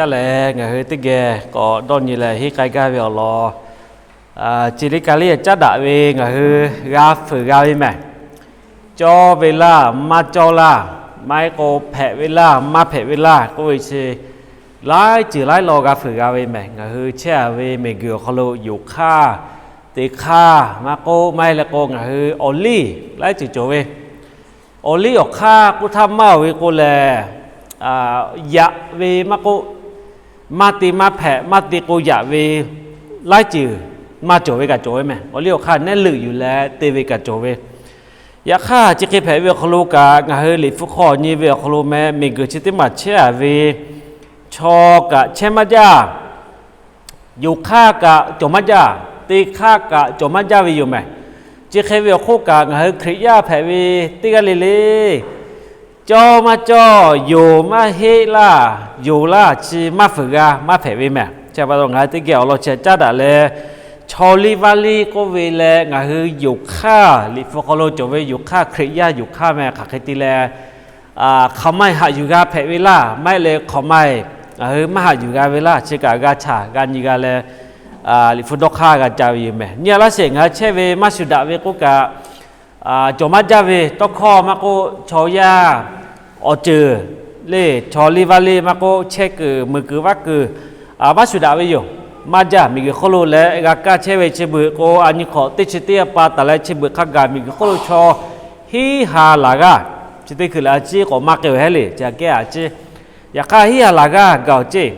Caˇ lehˬ, ngaˬ hui teˇ geh k'awꞈ dawˇ nyi leh henˇ k'ai gaˇ ve awˬ lawn, Chi liˇ ka liˇ caˉ daꞈ ve ngaˬ hui g'a fuiˍ g'a ve mehˬ. Cawˇ ve laˇ, maˇ cawˇ laˇ, maˇ heˆ k'o hpehꞈ ve laˇ, maˇ hpehꞈ ve laˇ k'oˆ ve chi laiˉ ceuˬ laiˉ law g'a fuiˍ g'a ve mehˬ. Ngaˬ hui chehˇ a ve miˬguiˬ awˬ hk'aw lo yoˬ hk'aˇ, te hk'aˇ maˇ k'oˆ, maˇ heˆ leh k'o ngaˬ hui awˬ liˇ laiˉ ceuˬ cawˬ ve. Awˬ liˇ awˬ hk'aˇ k'oˆ htaˇ maˇ oˬ ve k'o lehˬ, yaꞈ ve maˇ k'oˆ, maˇ te maˇ hpehꞈ, maˇ te k'o yaꞈ ve laiˉ ceuˬ maˇ cawˬ ve kaꞈ cawˬ ve mehˬ. Awˬ liˇ awˬ hk'aˇ nehˉ leuˆ yuˬ leh te ve kaꞈ cawˬ ve. Yaꞈ hk'aˇ chi hk'e hpehꞈ ve awˬ hk'aw lo kaꞈ, ngaˬ hui Liꞈ hpu hk'aw nyi ve awˬ hk'aw lo mehˆ, miˬguiˬ chi teˇ maˬ chehˇ a ve chaw kaꞈ chehˇ maˇ jaˇ. Yoˬ hk'aˇ kaꞈ cawˬ maˇ jaˇ, te hk'aˇ kaꞈ cawˬ maˇ jaˇ ve yoˬ mehˬ. Chi hk'e ve awˬ hk'oˆ kaꞈ, ngaˬ hui Hkriꞈ yaˇ hpehꞈ ve teˇ g'aˇ le le, cawˇ maˇ cawˇ, yoˬ maˇ heˆ laˇ, yoˬ laˇ chi maˇ fuiˍ g'a maˇ hpehꞈ ve mehˬ. Chi pa taw ngaˬ hui teˇ geh awˬ lawn chi caˉ daꞈ leh, chaw liˇ vaˇ liˇ k'oˆ ve leh ngaˬ hui yoˬ hk'aˇ, Liꞈ hpu hk'aw lo cawˬ ve yoˬ hk'aˇ, Hkriꞈ yaˇ yoˬ hk'aˇ mehˬ, hk'aˬ hk'e te leh hk'aˬ ma eˬ haꞈ yuˬ g'a hpehꞈ ve laˇ, maˇ heˆ leh hk'aˬ ma eˬ ngaˬ hui maˇ haꞈ yuˬ g'a ve laˇ, chi kaꞈ g'a caˇ g'a nyi g'a leh, Liꞈ hpu dawˇ hk'aˇ g'a ca ve yoˬ mehˬ. Nyi a laˇ sheˍ, ngaˬ hui chehˇ ve maˇ shuˍ daꞈ ve k'oˆ kaꞈ, cawˬ maˇ jaˇ ve tawˇ hkawˇ maˇ k'oˆ, chaw yaˇ awˬ ceuˬ le, chaw liˇ vaˇ liˇ maˇ k'oˆ, chehˇ kuiˬ meuˍ kuiˬ vaˇ kuiˬ maˇ shuˍ daꞈ ve yoˬ. Maˇ jaˇ, miˬguiˬ hk'oˆ lo leh g'a kaˇ chehˇ ve chi beuꞈ k'o, a nyi hk'awꞈ teˇ chi teˇ a pa taˍ leh chi beuꞈ hk'a gaˬ miˬguiˬ hk'oˆ lo chaw hiˉ ha laˬ g'aˇ, chi teˇ hkui lehˬ a ciˉ k'awꞈ maˇ k'ai-oˬ hehˉ le, chi aꞈ kehˉ a ciˉ. Yaꞈ hk'aˇ hiˉ ha laˬ g'aˇ gaˬ-oˬ ceˇ.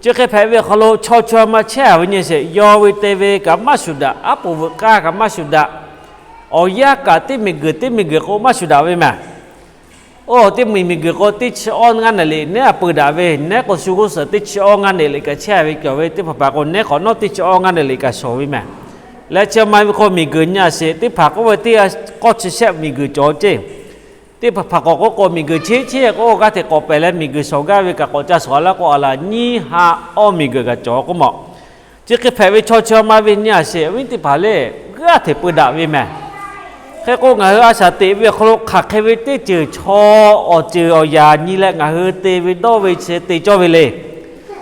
Chi hk'e hpehꞈ ve awˬ hk'aw lo chaw chaw ma chehˇ a ve nyi sheˍ, yaw ve te ve kaꞈ maˇ shuˍ daꞈ, aˉ poꞈ veuꞈ k'aˇ kaꞈ maˇ shuˍ daꞈ, awˬ yanˇ kaꞈ teˇ miˬguiˬ teˇ miˬguiˬ k'o maˇ shuˍ daꞈ ve mehˬ. Oˇ, teˇ miˬ miˬguiˬ k'o teˇ chi awˇ ngaˇ nehˬ liꞈ nehˉ a peu daꞈ ve, nehˉ k'o shu g'uˇ suhˍ teˇ chi awˇ ngaˇ nehˬ liꞈ kaꞈ chehˇ ve cawˬ ve, teˇ hpaˍ hpaˍ k'o nehˉ k'awꞈ nawˉ teˇ chi awˇ ngaˇ nehˬ liꞈ kaꞈ shawˍ ve mehˬ. Leh chi ma ve k'o miˬguiˬ nyi a sheˍ, teˇ hpaˍ k'oˆ ve teˇ k'awˇ chi shehˆ miˬguiˬ cawˬ ceˇ. Teˇ hpaˍ hpaˍ k'awꞈ k'oˆ k'o miˬguiˬ cheˇ cheˇ k'o g'aˇ hteꞈ k'awꞈ pehˬ leh miˬguiˬ shawˍ gaˇ ve kaꞈ k'awꞈ ca shawˍ a laˇ k'o, a laˬ nyiˇ ha awˇ miˬguiˬ kaꞈ cawˬ k'oˆ mawˬ. Chi hk'e hpehꞈ ve chaw chi ma ve nyi a sheˍ, awˬ viˉ teˇ hpaˍ le, g'aˇ hteꞈ peu daꞈ ve mehˬ. Hk'e k'o ngaˬ hui a shaˍ teꞈ ve awˬ hk'aw lo hk'aˬ hk'e ve teˇ ceuˬ chaw awˬ ceuˬ awˬ yaꞈ nyi leh ngaˬ hui te ve dawˇ ve chi te cawˇ ve le.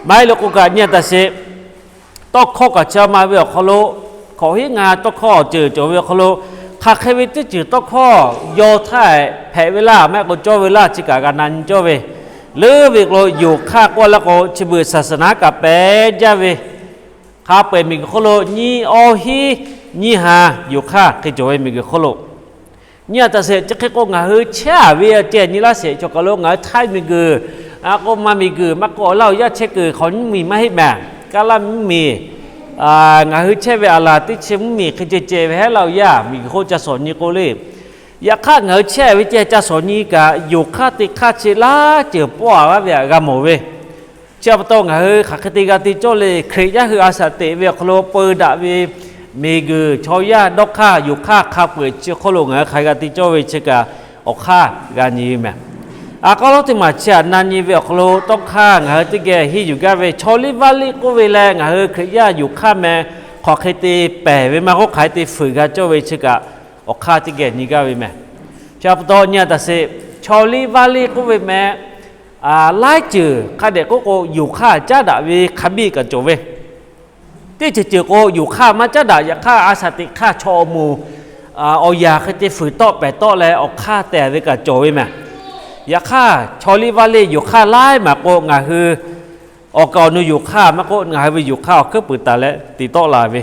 Maˇ heˆ leh k'o kaꞈ nyi a taˍ sheˍ, tawˇ hkawˇ kaꞈ chi ma ve awˬ hk'aw lo, hkawꞈ hiˉ ngaˬ tawˇ hkawˇ awˬ ceuˬ cawˬ ve awˬ hk'aw lo, hk'aˬ hk'e ve teˇ ceuˬ tawˇ hkawˇ yaw htaˇ hpehꞈ ve laˇ, maˇ heˆ k'o cawˇ ve laˇ, chi kaꞈ g'a na nyi cawˇ ve. Leuˉ ve k'o yoˬ hk'aˇ k'oˆ a laˇ k'o, chi beuꞈ saˍ saˍ naˉ kaꞈ pehˬ jaˇ ve, hk'a peu-eˬ miˬguiˬ hk'oˆ lo nyiˇ awˇ hiˉ nyiˇ ha yoˬ hk'aˇ hk'e cawˬ ve miˬguiˬ hk'oˆ lo. Nyi a taˍ sheˍ, chi hk'e k'o ngaˬ hui chehˇ a ve ceh nyi laˇ sheˍ, chaw kaˬ lo ngaˬ hui Htaiˇ miˬguiˬ, a k'o ma miˬguiˬ maˇ k'oˆ, Laˇ huˍ yaˇ chehˇ kuiˬ hk'awꞈ mvuhˇmiˬ maˇ heˆ mehˬ, Kaˇlaˇ mvuhˇmiˬ, ngaˬ hui chehˇ ve a laˬ teˇ chi mvuhˇmiˬ hk'e ceh ceh ve hehˉ Laˇ huˍ yaˇ miˬguiˬ hk'oˆ ca shawˍ nyi k'o le. Yaꞈ hk'aˇ ngaˬ hui chehˇ ve ceh ca shawˍ nyi kaꞈ, yoˬ hk'aˇ te hk'aˇ chi laˇ ceuˬ pawˆ a laˇ ve htaꞈ g'a mawˬ ve. Chi pa taw ngaˬ hui hk'aˬ hk'e te g'a te cawˇ le, Hkriꞈ yaˇ hui a shaꞈ teꞈ ve awˬ hk'aw lo peu daꞈ ve miˬguiˬ chaw yaˇ dawˇ hk'aˇ yoˬ hk'aˇ hk'a peu-eˬ chi hk'oˆ lo ngaˬ hui hk'aˬ hk'e g'a te cawˇ ve chi kaꞈ awˬ hk'aˇ g'a nyi ve mehˬ. A k'aw lawˉ teˇ maˬ chi htaꞈ na nyi ve awˬ hk'aw lo tawˇ hk'aˇ ngaˬ hui teˇ geh henˇ yuˬ gaˇ ve chaw liˇ vaˇ liˇ k'oˆ ve leh ngaˬ hui Hkriꞈ yaˇ yoˬ hk'aˇ meh hk'aˬ hk'e te pehˬ ve maˇ k'oˆ, hk'aˬ hk'e te fuiˍ g'a cawˇ ve chi kaꞈ awˬ hk'aˇ teˇ geh nyi gaˇ ve mehˬ. Chi pa taw nyi a taˍ sheˍ, chaw liˇ vaˇ liˇ k'oˆ ve meh laiˉ ceuˬ hk'a dehꞈ k'oˆ k'o yoˬ hk'aˇ caˉ daꞈ ve hk'a biˇ kaꞈ cawˬ ve. Teˇ ceuˬ ceuˬ k'o yoˬ hk'aˇ maˇ caˉ daꞈ, yaꞈ hk'aˇ a shaꞈ teꞈ hk'aˇ chaw awˬ moˍ awˬ yanˇ hk'e te fuiˍ tawˆ pehˬ tawˆ leh awˬ hk'aˇ tehˬ ve kaꞈ cawˬ ve mehˬ. Yaꞈ hk'aˇ chaw liˇ vaˇ liˇ yoˬ hk'aˇ laiˉ maˬ k'o ngaˬ hui awˬ kaˍ awˬ nu yoˬ hk'aˇ maˇ k'oˆ, ngaˬ hui ve yoˬ hk'aˇ awˬ hkuiˉ puiˍ taˍ leh te tawˆ la ve.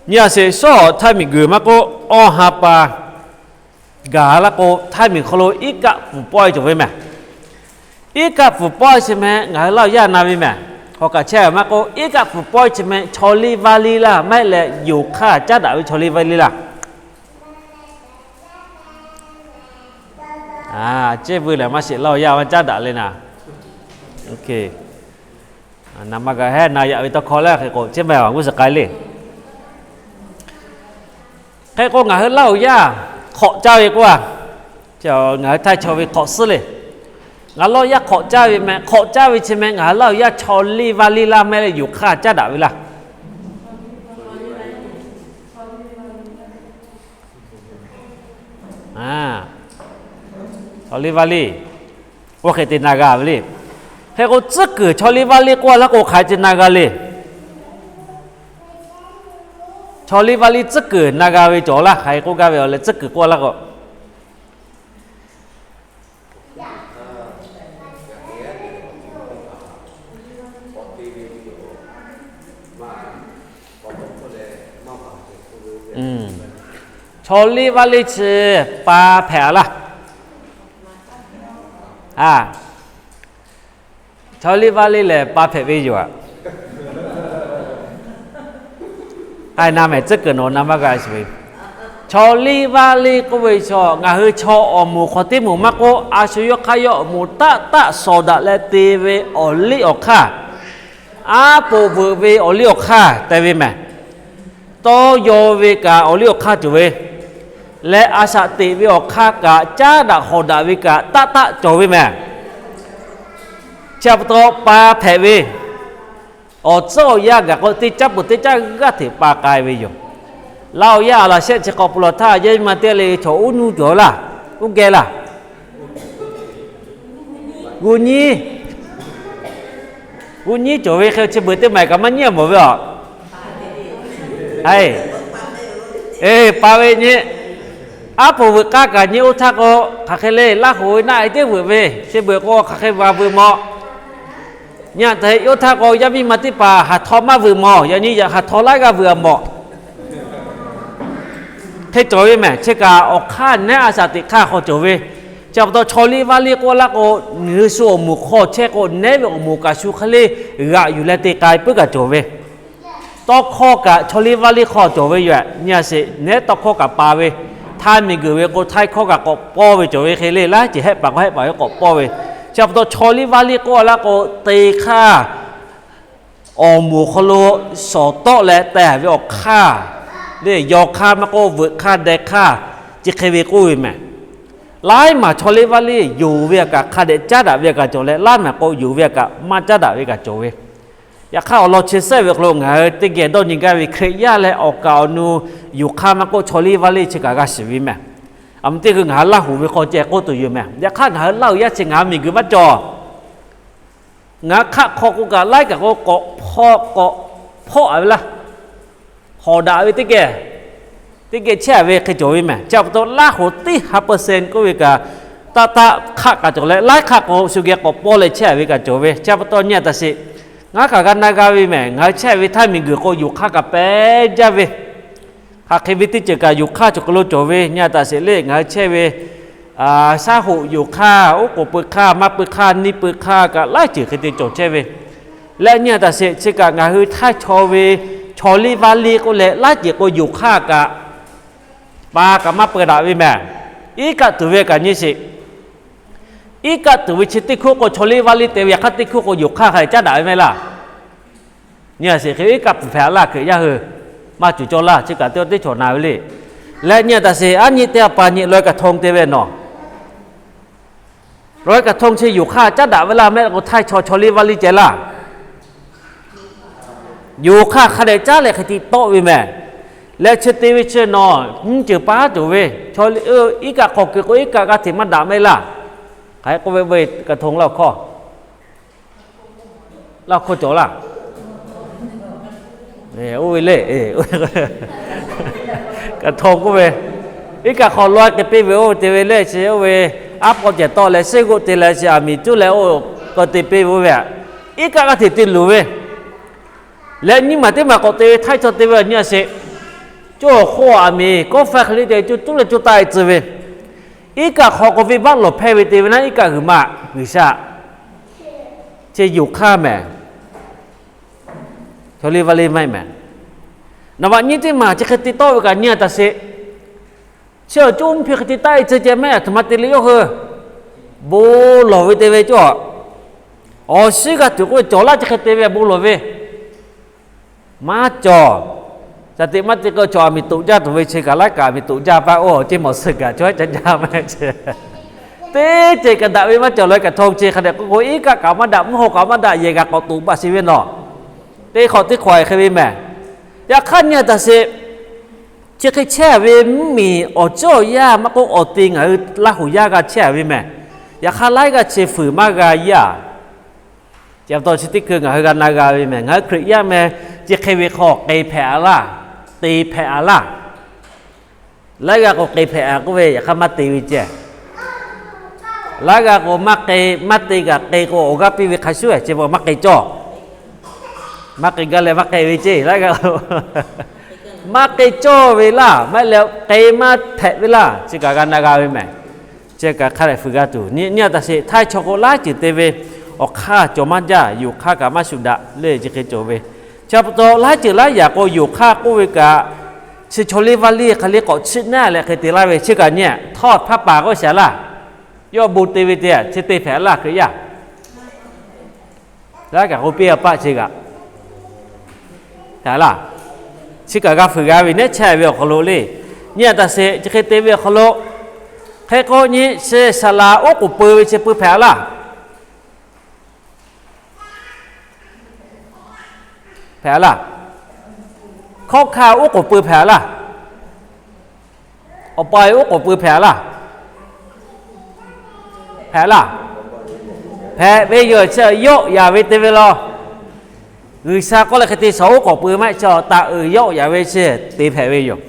Nyi a sheˍ, sawˉ awˬ Htaiˇ miˬguiˬ maˇ k'oˆ, awˇ ha pa gaˬ laˇ k'o, Htaiˇ miˬ hk'aw lo iˉ kaˆ pfuhˍ pawehˇ cawˬ ve mehˬ. Iˉ kaˆ pfuhˍ pawehˇ chi meh ngaˬ hui Laˇ huˍ yaˇ na ve mehˬ. Hk'aw kaꞈ chehˇ ve maˇ k'oˆ, iˉ kaˆ pfuhˍ pawehˇ chi meh chaw liˇ vaˇ liˇ laˇ, maˇ heˆ leh yoˬ hk'aˇ caˉ daꞈ ve chaw liˇ vaˇ liˇ laˇ. Ceˇ veu lehˬ maˇ sheˍ, Laˇ huˍ yaˇ maˇ caˉ daꞈ le naˍ. Naˍ ma gaˬ hehˉ na yaꞈ ve tawˇ hkawˇ leh hk'e k'o, ceˇ meh g'uˇ suhˍ k'ai le. Hk'e k'o, ngaˬ hui Laˇ huˍ yaˇ hk'awꞈ caˇ ve k'oˆ a, ngaˬ hui Htaiˇ chaw ve hk'awꞈ suhˉ le. Ngaˬ Laˇ huˍ yaˇ hk'awꞈ caˇ ve meh, hk'awꞈ caˇ ve chi meh ngaˬ hui Laˇ huˍ yaˇ chaw liˇ vaˇ liˇ laˇ, maˇ heˆ leh yoˬ hk'aˇ caˉ daꞈ ve laˇ. Chaw liˇ vaˇ liˇ, oˇ hk'e te na g'a ve le. Hk'e k'o, tcuhˉ kuiˬ chaw liˇ vaˇ liˇ k'oˆ a laˇ k'o, hk'aˬ hk'e te na g'a le. Chaw liˇ vaˇ liˇ tcuhˉ kuiˬ na g'a ve cawˬ laˇ, hk'aˬ hk'e k'oˆ gaˇ ve awˬ leh tcuhˉ kuiˬ k'oˆ a laˇ k'o, chaw liˇ vaˇ liˇ chi pa hpehꞈ a laˇ. Chaw liˇ vaˇ liˇ lehˬ, pa hpehꞈ ve yoˬ aꞈ. K'ai na mehˍ, tcuhˉ kuiˬ nawˬ na maˇ g'a shiˍ ve. Chaw liˇ vaˇ liˇ k'oˆ ve chaw, ngaˬ hui chaw awˬ moˍ hk'aw teˇ moˍ maˇ k'oˆ, a shu yawˇ hk'aˇ yawˇ awˬ moˍ taˆ taˆ shawˍ daꞈ leh te ve awˬ liˇ awˬ hk'aˇ, aˉ poꞈ veuꞈ ve awˬ liˇ awˬ hk'aˇ te ve mehˍ. Tawˇ yaw ve kaꞈ awˬ liˇ awˬ hk'aˇ cawˬ ve, leh a shaꞈ teꞈ ve awˬ hk'aˇ kaꞈ caˉ daꞈ hawˍ daꞈ ve kaꞈ taˆ taˆ cawˬ ve mehˍ. Chi pa taw pa hpehꞈ ve, awˬ tcuhˉ awˬ yanˇ gaˬ k'o teˇ caˉ peuˬ teˇ caˉ g'aˇ hteꞈ pa k'ai ve yoˬ. Laˇ awˬ yanˇ aˬ laˬ shehˆ chi hk'awꞈ pu lawˬ htaˇ, yaˇ miˇ ma teˇ g'aˇ le chaw uˉ nuˇ cawˬ laˇ, uˉ geh laˇ. G'uˇ nyiˉ, g'uˇ nyiˉ cawˬ ve hk'e chi beuꞈ teˇ maˬ kaꞈ maˇ nyiˉ mawˬ ve aꞈ. Eˬ, pa ve nyi, aˉ poꞈ veuꞈ k'aˇ kaꞈ nyi oˇ htaˇ k'o, hk'aˬ hk'e le Laˇ huˍ ve naˆ e teˉ veuꞈ ve, chi beuꞈ k'o hk'aˬ hk'e va veuꞈ mawˬ. Nyi aꞈ htaꞈ oˇ htaˇ k'o, yaˇ miˇ ma teˇ hpaˍ haˍ htaw maˇ veuꞈ mawˬ, yaꞈ nyi haˍ htaw laiˉ g'aˇ veuꞈ a mawˬ. Hk'e cawˬ ve mehˍ, chi kaꞈ awˬ hk'aˇ nehˉ a shaꞈ teꞈ hk'aˇ hk'aw cawˬ ve. Chi pa taw chaw liˇ vaˇ liˇ k'oˆ laˇ k'o, ngaˬ hui shu awˬ moˍ hk'aw chehˇ k'o, nehˉ ve awˬ moˍ kaꞈ shu hk'e le g'aꞈ yuˬ leh te k'ai puiˉ kaꞈ cawˬ ve. Tawˇ hkawˇ kaꞈ chaw liˇ vaˇ liˇ hk'aw cawˬ ve yoˬ. Nyi a sheˍ, nehˉ tawˇ hkawˇ kaꞈ pa ve, htaiˇ miˬ guiˬ ve k'o htaiˇ hkawˇ kaꞈ k'awꞈ pawˇ ve cawˬ ve hk'e le, laiˉ ceuˬ hehˆ paˍ k'o hehˆ paˍ ve k'awꞈ pawˇ ve. Chi pa taw chaw liˇ vaˇ liˇ k'oˆ laˇ k'o, te hk'aˇ awˬ moˍ hk'aw lo shawˍ tawˆ leh teh ve awˬ hk'aˇ, le yaw hk'aˇ maˇ k'oˆ, veuꞈ hk'aˇ deh hk'aˇ, chi hk'e ve k'oˆ ve mehˍ. Laiˉ maˬ chaw liˇ vaˇ liˇ yonˍ ve a kaꞈ hk'a dehꞈ caˉ daꞈ ve a kaꞈ cawˬ leh, laiˉ maˬ k'o yonˍ ve a kaꞈ maˇ caˉ daꞈ ve kaꞈ cawˬ ve. Yaꞈ hk'aˇ awˬ lawn chi sehˉ ve awˬ hk'aw lo ngaˬ hui teˇ geh dawˇ nyi gaˇ ve Hkriꞈ yaˇ leh awˬ kaˍ awˬ nu yonˍ hk'aˇ maˇ k'oˆ, chaw liˇ vaˇ liˇ chi kaꞈ g'a shiˍ ve mehˍ. Aˬ meh teˇ hui ngaˬ hui Laˇ huˍ ve hk'aw ceh k'oˆ tuˬ yoˬ mehˍ. Yaꞈ hk'aˇ ngaˬ hui Laˇ huˍ yaˇ chi ngaˬ hui miˬ guiˬ maˇ cawˬ. Ngaˬ hui hk'aˆ hk'aw k'o kaꞈ laiˉ kaꞈ k'o k'awꞈ hpawˆ k'awꞈ hpawˆ a ve laˇ. Hawˍ daꞈ ve teˇ geh, teˇ geh chehˇ a ve hk'e cawˬ ve mehˍ. Chi pa taw Laˇ huˍ teˇ ha percent k'oˆ ve kaꞈ, taˆ taˆ hk'aˆ kaꞈ cawˬ leh, laiˉ hk'aˆ k'o shu geh k'awꞈ pawˇ leh chehˇ a ve kaꞈ cawˬ ve. Chi pa taw nyi a taˍ sheˍ, ngaˬ hui kaꞈ g'a na g'a ve mehˍ. Ngaˬ hui chehˇ ve htaiˇ miˬ guiˬ k'o yonˍ hk'aˇ kaꞈ pehˉ jaˇ ve, hk'aˬ hk'e ve teˇ ceuˬ kaꞈ yonˍ hk'aˇ cawˬ k'o lo cawˬ ve. Nyi a taˍ sheˍ le, ngaˬ hui chehˇ ve shaˉ hoꞈ yonˍ hk'aˇ, oˉ k'oˍ pui hk'aˇ, maˇ pui hk'aˇ, niˇ pui hk'aˇ kaꞈ laiˉ ceuˬ hk'e te cawˬ chehˇ ve. Leh nyi a taˍ sheˍ, chi kaꞈ ngaˬ hui htaiˇ chaw ve chaw liˇ vaˇ liˇ k'oˆ leh laiˉ ceuˬ k'o yonˍ hk'aˇ kaꞈ pa kaꞈ maˇ pui daꞈ ve mehˍ. Iˉ kaˆ tuˬ ve kaꞈ nyi sheˍ. Iˉ kaˆ tuˬ ve chi teˇ hkuˇ k'o chaw liˇ vaˇ liˇ te ve, yaꞈ hk'aˇ teˇ hkuˇ k'o yonˍ hk'aˇ hk'a dehꞈ caˉ daꞈ ve mehˍ laˇ. Nyi a sheˍ, hk'e iˉ kaˆ pfuhˍ hpehꞈ a laˇ Hkriꞈ yaˇ hui, maˇ cuˬ cawˇ laˇ. Chi kaꞈ teˇ teˇ cawˬ na ve le. Leh nyi a taˍ sheˍ, aˉ nyi teˇ a pa nyi ลอยกระทง te ve nawˬ ลอยกระทง chi yonˍ hk'aˇ caˉ daꞈ ve laˇ mehˆ k'o, htaiˇ chaw chaw liˇ vaˇ liˇ ceh laˇ. Yonˍ hk'aˇ hk'a dehꞈ caˉ leh hk'e te tawˆ ve mehˍ. Leh chi te ve chi nawˬ nyiˇ ceuˬ paˉ cawˬ ve, iˉ kaˆ hk'aw keu k'o iˉ kaˆ g'aˇ hteꞈ maˇ daꞈ mehˆ laˇ. Hk'aˬ hk'e k'oˆ ve, ลอยกระทง laˇ hkawˇ, laˇ hkawˇ cawˬ laˇ. Oˇ ve le, กระทง k'oˆ ve, iˉ kaˆ hk'aw lawˇ k'ai piˇ ve oˇ ve te ve le chi oˇ ve, aˉ pawˆ cehˬ tawˆ leh shehˆ g'oˆ te leh chi aˬ miˍ cuˉ leh oˇ k'o te piˇ ve oˇ ve, iˉ kaˆ g'aˇ hteꞈ te luˬ ve. Leh nyiˇ maˬ teˇ maˬ k'awꞈ te ve htaiˇ chaw te ve awˬ nyi a sheˍ, coˇ awˬ hk'oˆ aˬ miˍ kawˆ faiˇ hk'e le te cuˇ cuˉ leh cuˇ taˆ e tcuh ve, iˉ kaˆ hk'aw k'o venˇ baˆ lawˬ hpehˇ ve te ve naˉ iˉ kaˆ g'uiˬ ma, G'uiˬsha, chi yonˍ hk'aˇ mehˍ. Chaw liˇ vaˇ liˇ maˇ heˆ mehˍ. Naˍ baꞈ nyiˇ teˇ maˬ chi hk'e te tawˆ ve kaꞈ nyi a taˍ sheˍ. Chi awˬ coˇ mvuhˇ hpe hk'e te taˆ e tcuh ceh mehˆ aˬ htoꞈ ma te le yawˇ hui, bon lawˬ ve te ve cawˇ, awˬ shiˉ g'a tuˬ k'oˆ ve cawˬ laˇ chi hk'e te ve bon lawˬ ve maˇ cawˬ. Ca tiꞈ maˇ te k'o cawˬ aˬ miˍ toꞈ jaˇ tuˬ ve chi kaꞈ laiˉ kaꞈ aˬ miˍ toꞈ jaˇ paˇ oˇ ceˇ mawˬ suhˍ kaꞈ chaw haiˉ ca jaˇ maˇ heˆ ce. Teˇ ceuˬ kaꞈ daꞈ ve maˇ cawˬ ลอยกระทง chi hk'a dehꞈ k'oˆ k'o iˉ kaˆ kaꞈ maˇ daꞈ, mvuhˇ haw kaꞈ maˇ daꞈ, yehˬ g'aꞈ k'awꞈ toꞈ baˬ sheˍ ve nawˬ. Teˇ hk'awꞈ teˇ hk'awꞈ hk'e ve mehˍ. Yaꞈ hk'aˇ nyi a taˍ sheˍ, chi hk'e chehˇ ve mvuhˇmiˬ awˬ ceuˬ awˬ yanˇ maˇ k'oˆ awˬ te ngaˬ hui Laˇ huˍ yaˇ g'a chehˇ ve mehˍ. Yaꞈ hk'aˇ laiˉ g'aˇ chi fuiˍ maˇ g'a yaˇ. Chi pa taw chi teˇ hkui ngaˬ hui g'a na g'a ve mehˬ. Ngaˬ hui Hkriꞈ yaˇ meh, chi hk'e ve hk'aw k'ai hpehꞈ a laˇ, te hpehꞈ a laˇ. Laiˉ g'aˇ k'o k'ai hpehꞈ a k'oˆ ve, yaꞈ hk'aˇ maˇ te ve ceh. Laiˉ g'aˇ k'o maˇ k'ai, maˇ te kaꞈ k'ai k'o awˬ g'aˇ piˇ ve hk'a shuˉ, chi pa maˇ k'ai cawˇ. Maˇ k'ai gaˇ leh maˇ k'ai ve ceh laiˉ g'aˇ k'o, maˇ k'ai cawˇ ve laˇ, maˇ heˆ leh k'ai maˇ hpehꞈ ve laˇ, chi kaꞈ g'a na g'a ve mehˬ. Chi kaꞈ hk'a dehꞈ fuiˍ g'a tuˬ. Nyi a taꞈ sheˍ, htaiˇ chaw k'o laiˉ ceuˬ te ve awˬ hk'aˇ cawˬ maˇ jaˇ, yonˍ hk'aˇ kaꞈ maˇ shuˍ daꞈ le, chi hk'e cawˬ ve. Chi pa taw laiˉ ceuˬ laiˉ yaꞈ k'o yonˍ hk'aˇ k'oˆ ve kaꞈ, chi chaw liˇ vaˇ liˇ hk'aˬ liˇ k'awꞈ chiˆ naˉ leh hk'e te laˇ ve, chi kaꞈ nyi a htawˇ hpaˇ paˍ k'oˆ shaˍ laˇ. Yawˇ bon te ve te, chi te hpehꞈ laˇ Hkriꞈ yaˇ. Laiˉ kaꞈ k'oˆ piˇ a paˆ chi kaꞈ, hpehꞈ laˇ. Chi kaꞈ g'a fuiˍ g'a ve nehˉ chehˇ ve awˬ hk'aw lo le. Nyi a taꞈ sheˍ, chi hk'e te ve awˬ hk'aw lo, hk'e k'o nyi chi saˍ laˍ oˉ k'oˍ pui ve chi pui hpehꞈ laˇ. Hpehꞈ laˇ. Hkawˆ hkanˇ oˉ k'oˍ pui hpehꞈ laˇ. Awˬ pa oˉ k'oˍ pui hpehꞈ laˇ. Hpehꞈ laˇ. Hpehꞈ ve yoˬ, chi yawˆ yaˍ ve te ve law. G'uiˬsha k'oˆ leh hk'e te shawˍ oˉ k'oˍ pui maˇ heˆ, chi taꞈ uiˍ yawˆ yaˍ ve chi te hpehꞈ ve yoˬ.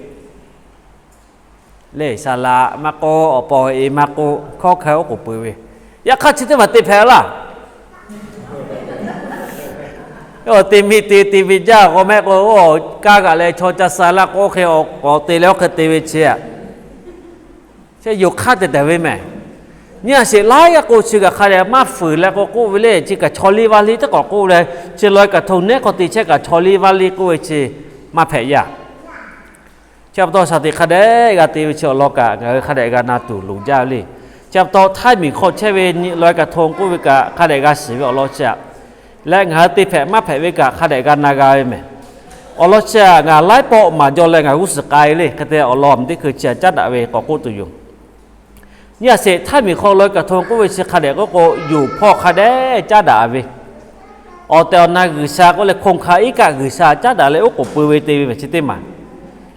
Lehˬ saˍ laˍ maˇ k'oˆ, awˬ pa awˬ e maˇ k'oˆ, hkawˆ hkanˇ oˉ k'oˍ pui ve, yaꞈ hk'aˇ chi teˇ maˬ te hpehꞈ laˇ. Te mi te te ve jaˇ k'o mehˆ k'o, kaˇ g'aꞈ leh chaw ca sha laˇ k'o, oˇ hk'e k'awꞈ te leh oˇ hk'e te ve chi a, chi yonˍ hk'aˇ tehꞈ tehˬ ve mehˬ. Nyi a sheˍ, laiˉ g'aˇ k'o chi kaꞈ hk'a dehꞈ maˇ fuiˍ leh k'o k'oˆ ve le, chi kaꞈ chaw liˇ vaˇ liˇ teˇ k'awꞈ k'oˆ leh, chi lawˬ e kaꞈ htoꞈ nehˉ k'awꞈ te chehˇ kaꞈ chaw liˇ vaˇ liˇ k'oˆ ve chi maˇ hpehꞈ yaˇ. Chi pa taw shaˍ tiꞈ hk'a dehꞈ g'a te ve chi awˬ lawn kaꞈ ngaˬ hui hk'a dehꞈ g'a na tuˬ loˍ jaˇ ve le. Chi pa taw htaiˇ miˬ hk'aw chehˇ ve nyi lawˬ e kaꞈ htoꞈ k'oˆ ve kaꞈ hk'a dehꞈ g'a shiˍ ve awˬ lawn chi a, leh ngaˬ hui te hpehꞈ maˇ hpehꞈ ve kaꞈ hk'a dehꞈ g'a na g'a ve mehˬ. Awˬ lawn chi a ngaˬ laiˉ pawˆ maˍ jaw leh ngaˬ g'uˇ suhˍ k'ai le hk'e te awˬ lawn teˇ hkui chi a caˉ daꞈ ve k'awꞈ k'oˆ tuˬ yoˬ. Nyi a sheˍ, htaiˇ miˬ hk'aw lawˬ e kaꞈ htoꞈ k'oˆ ve chi hk'a dehꞈ k'oˆ k'o, yonˍ hpawˇ hk'a dehꞈ caˉ daꞈ ve, awˬ tehˬ awˬ na G'uiˬsha k'oˆ leh hkoˇ hk'a iˉ kaˆ G'uiˬsha caˉ daꞈ leh oˉ k'oˍ pui ve te ve mehˬ chi teˇ maˬ.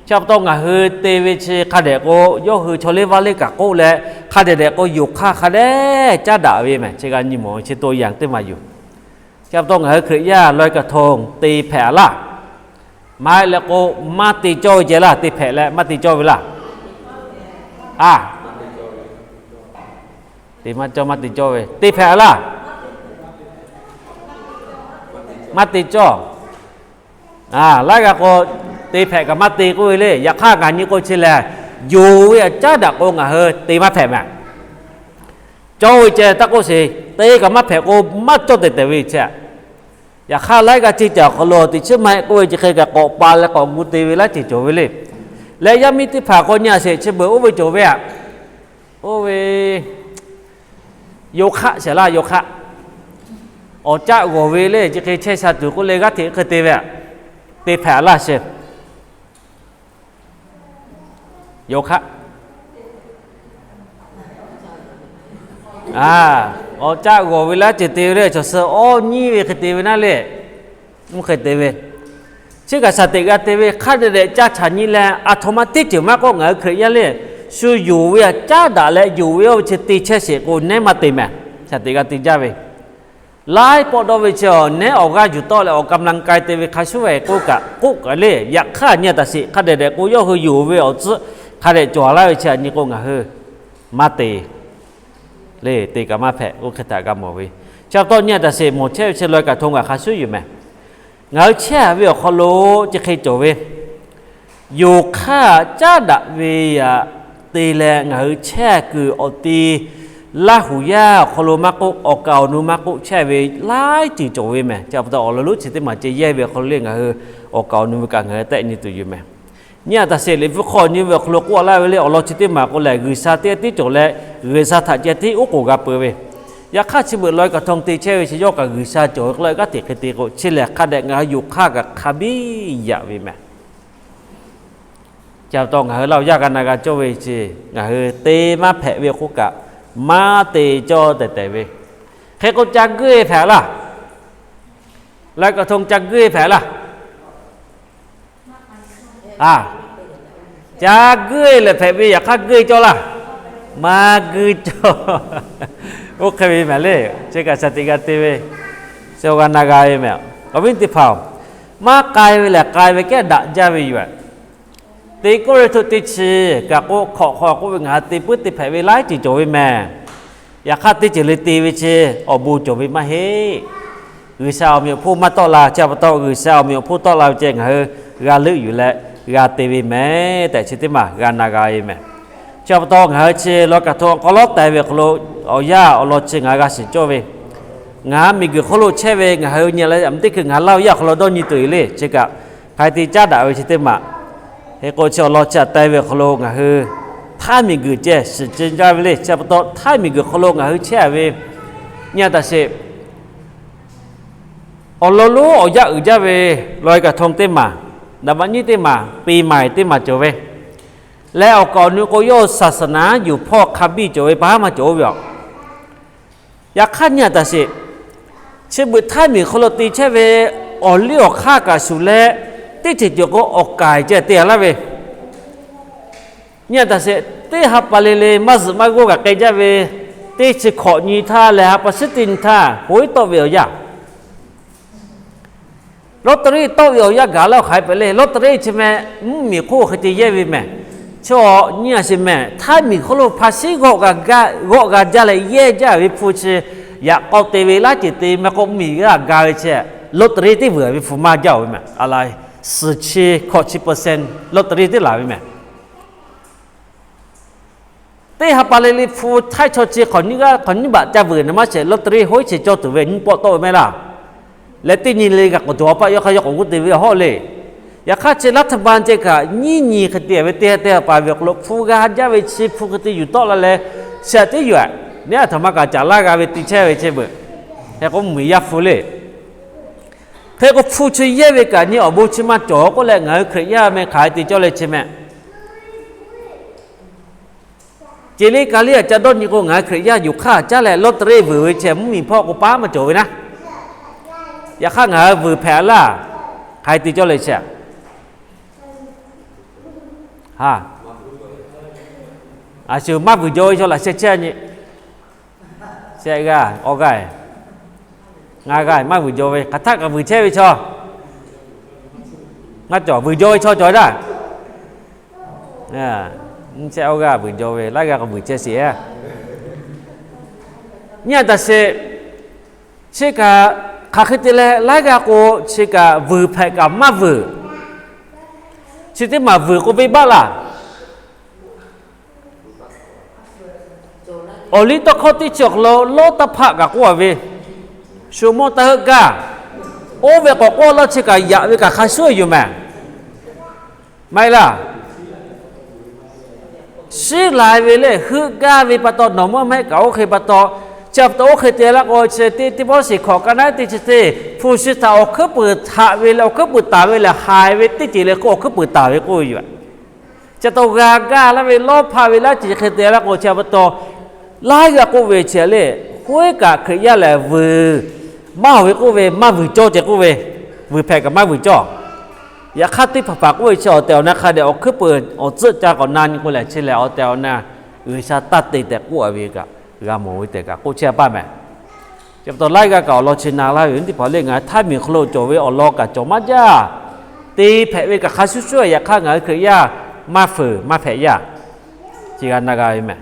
Chi pa taw ngaˬ hui te ve chi hk'a dehꞈ k'o, yawˇ hui chaw liˇ vaˇ liˇ kaꞈ k'oˆ leh, hk'a dehꞈ dehꞈ k'o yonˍ hk'aˇ hk'a dehꞈ caˉ daꞈ ve mehˬ. Chi g'a nyi mawˬ ve chi to yanˍ teˇ maˬ yoˬ. Chi pa taw ngaˬ hui Hkriꞈ yaˇ lawˬ e kaꞈ htoꞈ te hpehꞈ laˇ. Maˇ heˆ leh k'o, maˇ te cawˇ ve ceh laˇ, te hpehꞈ leh maˇ te cawˇ ve laˇ. A, te maˇ cawˇ, maˇ te cawˇ ve te hpehꞈ laˇ. Maˇ te cawˇ. A, laiˉ g'a k'o, te hpehꞈ kaꞈ maˇ te k'oˆ ve le. Yaꞈ hk'aˇ ngaˬ nyi k'o chi lehˬ, yonˍ ve a caˉ daꞈ k'o ngaˬ hui te maˇ hpehꞈ mehˬ. Cawˇ ve ceh taˇ k'oˆ sheˍ, te kaꞈ maˇ hpehꞈ k'o, maˇ cawˇ tehˬ tehˬ ve chi a. Yaꞈ hk'aˇ laiˉ g'aˇ ceuˬ caˬ awˬ hk'aw lo teꞈ chiˉ maˇ heˆ k'oˆ ve chi hk'e kaꞈ k'awꞈ pa leh k'awꞈ gu te ve laiˉ ceuˬ cawˬ ve le. Leh yaˇ miˇ teˇ hpaˍ k'o nyi a sheˍ, chi beuꞈ oˇ ve cawˬ ve a. Oˇ ve yawˇ hk'aˆ sheˍ laˇ, yawˇ hk'aˆ. Awˬ caˆ g'awˬ ve le, chi hk'e chehˇ sha tuˬ k'oˆ leh g'aˇ hteꞈ hk'e te ve a. Te hpehꞈ laˇ sheˍ. Yawˇ hk'aˆ. A, awˬ caˆ g'awˬ ve laˇ ceuˬ te ve le, chaw suh awˇ nyiˇ ve hk'e te ve naˉ le. Mvuhˇ hk'e te ve, chi kaꞈ shaˍ teꞈ g'a te ve hk'a dehꞈ dehꞈ caˇ chaꞈ nyi leh, a htoꞈ ma teˇ ceuˬ maˇ k'oˆ, ngaˬ hui Hkriꞈ yaˇ le, shu yonˍ ve a caˉ daꞈ leh yonˍ ve oˇ ve chi te chehˇ sheˍ k'o, nehˉ maˇ te mehˬ. Shaˍ teꞈ g'a te jaˇ ve, laiˉ pawˆ dawˇ ve chi a, nehˉ awˬ g'aˇ yuˬ tawˆ leh awˬ กำลังกาย te ve hk'a shuˉ ve k'oˆ kaꞈ k'oˆ kaꞈ le, yaꞈ hk'aˇ nyi a taꞈ sheˍ, hk'a dehꞈ dehꞈ k'o yawˇ hui yonˍ ve awˬ tcuhˆ hk'a dehꞈ cawˬ laˇ ve chi a nyi k'o, ngaˬ hui maˇ te le, te kaꞈ maˇ hpehꞈ k'oˆ hk'e htaꞈ g'a mawˬ ve. Chi pa taw nyi a taꞈ sheˍ, mawˬ chehˇ ve chi lawˬ e kaꞈ htoꞈ ngaˬ hk'a shuˉ yoˬ mehˬ. Ngaˬ hui chehˇ ve awˬ hk'aw lo chi hk'e cawˬ ve, yonˍ hk'aˇ caˉ daꞈ ve yaꞈ te leh ngaˬ hui chehˇ kuiˬ awˬ ti Laˇ huˍ yaˇ awˬ hk'aw lo maˇ k'oˆ, awˬ kaˍ awˬ nu maˇ k'oˆ, chehˇ ve laiˉ ceuˬ cawˬ ve mehˬ. Chi pa taw awˬ lawn lonˉ chi teˇ maˬ ceh yehˇ ve awˬ hk'aw lo le, ngaˬ hui awˬ kaˍ awˬ nu ve kaꞈ ngaˬ hui tehˆ nyi tuˬ yoˬ mehˬ. Nyi a taꞈ sheˍ, Liꞈ hpu hk'aw nyi ve awˬ hk'aw lo k'oˆ laˇ ve le, awˬ lawn chi teˇ maˬ k'o lehˬ, G'uiˬsha teˇ tiˉ cawˬ leh G'uiˬsha htaꞈ ceh tiˉ oˉ k'oˍ g'a peuˬ ve. Yaꞈ hk'aˇ chi beuꞈ lawˬ e kaꞈ htoꞈ te chehˇ ve chi yawˇ kaꞈ G'uiˬsha cawˬ ve k'oˆ leh g'aˇ hteꞈ hk'e te k'o, chi lehˬ hk'a dehꞈ ngaˬ hui yonˍ hk'aˇ kaꞈ hk'a biˇ yaꞈ ve mehˬ. Chi pa taw ngaˬ hui Laˇ huˍ yaˇ g'a na g'a cawˇ ve chi, ngaˬ hui te maˇ hpehꞈ ve k'oˆ kaꞈ, maˇ te cawˇ tehˬ tehˬ ve. Hk'e k'o ca guˇ e hpehꞈ laˇ. Lawˬ e kaꞈ htoꞈ ca guˇ e hpehꞈ laˇ. A, ca guˇ e leh hpehꞈ ve, yaꞈ hk'aˇ guˇ e cawˇ laˇ. Maˇ guˇ cawˇ. Oˇ hk'e ve mehˬ le. Chi kaꞈ shaˍ tiꞈ g'a te ve. G'a na g'a ve mehˬ. Awˬ viˉ teˇ hpaˍ-oˬ, maˇ k'ai ve lehˬ k'ai ve kehˉ daꞈ jaˇ ve yoˬ. Teˇ Kawˇrenˍhtuˆ teˇ chi kaꞈ k'oˆ hk'awꞈ hk'aw k'oˆ ve, ngaˬ hui te puiˉ te hpehꞈ ve laiˉ ceuˬ cawˬ ve mehˬ. Yaꞈ hk'aˇ teˇ ceuˬ le te ve chi awˬ bon cawˬ ve maˇ heˆ. G'uiˬsha awˬ meꞈ awˬ hponˇ maˇ tawˆ la. Chi pa taw G'uiˬsha awˬ meꞈ awˬ hponˇ tawˆ la ve ceh ngaˬ hui g'a leuˆ yuˬ leh g'a te ve mehˬ tehꞈ chi teˇ maˬ g'a na g'a ve mehˬ. Chi pa taw ngaˬ hui chi law kaꞈ hto awˬ hk'aw lo taiˍ ve awˬ hk'aw lo awˬ yanˇ awˬ lawn chi ngaˬ hui g'a shiˍ cawˇ ve, ngaˬ hui miˬguiˬ hk'oˆ lo chehˇ ve ngaˬ hui nyi leh, teˇ hkui ngaˬ hui Laˇhuˍ yaˇ awˬ hk'aw lo dawˇ nyi tuˬ yoˬ le. Chi kaꞈ hk'aˬ hk'e te caˉ daꞈ ve chi teˇ maˬ. Hk'e k'o chi awˬ lawn chi htaꞈ taiˍ ve awˬ hk'aw lo ngaˬ hui htaiˇ miˬguiˬ ceh shiˍ ceh jaˇ ve le. Chi pa taw htaiˇ miˬguiˬ hk'aw lo ngaˬ hui chehˇ ve nyi a taꞈ sheˍ, awˬ lawn lonˉ awˬ yanˇ uiˍ jaˇ ve law kaꞈ hto teˇ maˬ, daꞈ maꞈ nyiˉ teˇ maˬ, ปีใหม่ teˇ maˬ cawˬ ve leh awˬ kaˍ awˬ nu k'o yawˇ saˍsaˍnaˍ yuˬ hpawˇ hk'a biˇ cawˬ ve pa haˉ maˇ cawˬ ve yoˬ. Yaꞈ hk'aˇ nyi a taꞈ sheˍ, chi beuꞈ htaiˇ miˬ hk'aw lo te chehˇ ve awˬ liˇ awˬ hk'aˇ kaꞈ shuˍ leh, teˇ ceuˬ ceuˬ k'o awˬ k'aiˍ ceh te laˇ ve nyi a taꞈ sheˍ, teˇ ha pa le le maˇ zuhꞈ maˇ g'awˇ kaꞈ k'ai jaˇ ve, teˇ chi hkawꞈ nyi htaˇ leh ha pa shiˉ teˇ nyi htaˇ hoˉ tawˆ ve awˬ yanˇ, lottery tawˆ ve awˬ yanˇ gaˬ laˇ hk'aˬ hk'e hpehꞈ le. Lottery chi meh mvuhˇmiˬ hk'oˆ hk'e te yehˇ ve mehˬ. Chaw nyi a sheˍ mehˬ, htaiˇ miˬ hk'oˆ lo hpa shiˉ g'awˆ g'a jaˇ leh yehˇ jaˇ ve hpu chi, yaꞈ k'aw te ve laiˉ ceuˬ te meh k'o mvuhˇmiˬ g'a ga ve chi, lottery teˇ vuiˬ ve hpu maˇ jaˇ ve mehˬ. A la, suhˍ chi hkawꞈ chi percent lottery teˇ laˬ ve mehˬ. Teˇ ha pa le le hpu htaiˇ chaw chi hk'awꞈ nyiˇ g'aˇ hk'awꞈ nyiˇ baꞈ ca vuiˬ na maˇ shehˍ, lottery hoˉ chi cawˇ tuˬ ve nyiˇ pawˆ tawˆ ve maˇ heˆ laˇ. Leh teˇ nyi le g'a k'awꞈ cawˬ a paˆ yawˇ hk'aˇ yawˇ k'awꞈ g'uˇ te ve hawˉ le. Yaꞈ hk'aˇ chi รัฐบาล ceh kaꞈ nyiˇ nyi hk'e te ve teˇ ha teˇ ha pa ve awˬ hk'aw lo hpu g'a jaˇ ve chi hpu hk'e te yuˬ tawˆ la leh, chi htaꞈ teˇ yuˬ a, neˉ a htaꞈ maˇ kaꞈ caˍ laˇ g'a ve te chehˇ ve chi beuꞈ, hk'e k'o mvuhˇmiˬ yaˇ hpu le. Hk'e k'o hpu chi yehˇ ve kaꞈ nyi awˬ bon chi maˇ cawˬ k'oˆ leh, ngaˬ hui Hkriꞈ yaˇ meh hk'aˬ hk'e te cawˇ leh chi meh, ceˬ liˇ ka liˇ a ca dawˇ nyi k'o, ngaˬ hui Hkriꞈ yaˇ yuˬ hk'aˇ caˉ leh lottery vuiˬ ve chi mvuhˇmiˬ hpawˇ k'o paˉ maˇ cawˬ ve naˉ. Yaꞈ hk'aˇ ngaˬ hui vuiˬ hpehꞈ laˇ. Hk'aˬ hk'e te cawˇ leh chi a shu maˇ vuiˬ jaw ve chaw laꞈ sheh chehˇ nyi, shehˆ g'aˇ, awˇ g'aˇ, ngaˇ g'aˇ maˇ vuiˬ jaw ve, hk'aˬ htaˆ kaꞈ vuiˬ chehˇ ve chaw, maˇ cawˬ vuiˬ jaw ve chaw cawˬ daˇ. Shehˆ awˇ g'aˇ vuiˬ jaw ve, laiˉ g'aˇ k'o vuiˬ chehˇ sheˍ. Nyi a taꞈ sheˍ, chi kaꞈ hk'aˬ hk'e te leh laiˉ g'aˇ k'o chi kaꞈ vuiˬ hpehꞈ kaꞈ maˇ vuiˬ, chi teˇ maˬ vuiˬ k'o venˇbaˆ laˇ. Awˬ liˇ tawˇ hkawˇ teˇ chi awˬ hk'aw lo lawˇ taˇ hpaˆ kaꞈ k'oˆ a ve, shu mawˇ taˇ heuˆ gaˇ. Oˇ ve k'awꞈ k'oˆ laˇ chi kaꞈ yaꞈ ve kaꞈ hk'a shuˉ yoˬ mehˬ. Maˇ heˆ laˇ. Shiˉ lai ve lehˬ heuˆ gaˇ ve pa taw, nawˬ mawˇ maˇ heˆ kaꞈ oˇ hk'e pa taw, chi pa taw oˇ hk'e te laˇ k'o, chi teˇ Tiˆmoˉseˍ hkawꞈ ka naˉ teˇ chi teˇ, hpu shi htaꞈ awˬ hkuiˉ puiˍ htaꞈ ve leh awˬ hkuiˉ puiˍ taˍ ve lehˬ haiˬ ve teˇ ceuˬ le k'o awˬ hkuiˉ puiˍ taˍ ve k'oˆ ve yoˬ. Chi taw g'a gaˇ laˇ ve lawˇ hpaˆ ve laiˉ ceuˬ hk'e te laˇ k'o, chi pa taw laiˉ g'aˇ k'oˆ ve chi le, hoˉ kaꞈ Hkriꞈ yaˇ lehˬ vuiˬ maˇ hawˬ ve k'oˆ ve, maˇ vuiˬ cawˇ ceh k'oˆ ve, vuiˬ hpehꞈ kaꞈ maˇ vuiˬ cawˇ. Yaꞈ hk'aˇ teˇ hpaˍ hpaˍ k'oˆ ve chi awˬ tehˬ awˬ na hk'a dehꞈ awˬ hkuiˉ puiˍ awˬ tcuhˆ ca k'awꞈ na nyi k'o lehˬ, chi lehˬ awˬ tehˬ awˬ na G'uiˬsha taˇ te tehꞈ k'oˆ a ve kaꞈ, g'a mawˬ ve tehꞈ kaꞈ k'oˆ chehˇ a paˇ mehˬ. Chi pa taw laiˉ g'aˇ kaꞈ awˬ lawn chi na laˇ ve teˇ hpaˍ le, ngaˬ htaiˇ miˬ hk'aw lo cawˬ ve awˬ lawn kaꞈ cawˬ maˇ jaˇ. Te hpehꞈ ve kaꞈ hk'a shuˉ shuˉ, yaꞈ hk'aˇ ngaˬ hui Hkriꞈ yaˇ maˇ fuiˍ maˇ hpehꞈ yaˇ. Chi g'a na g'a ve mehˬ.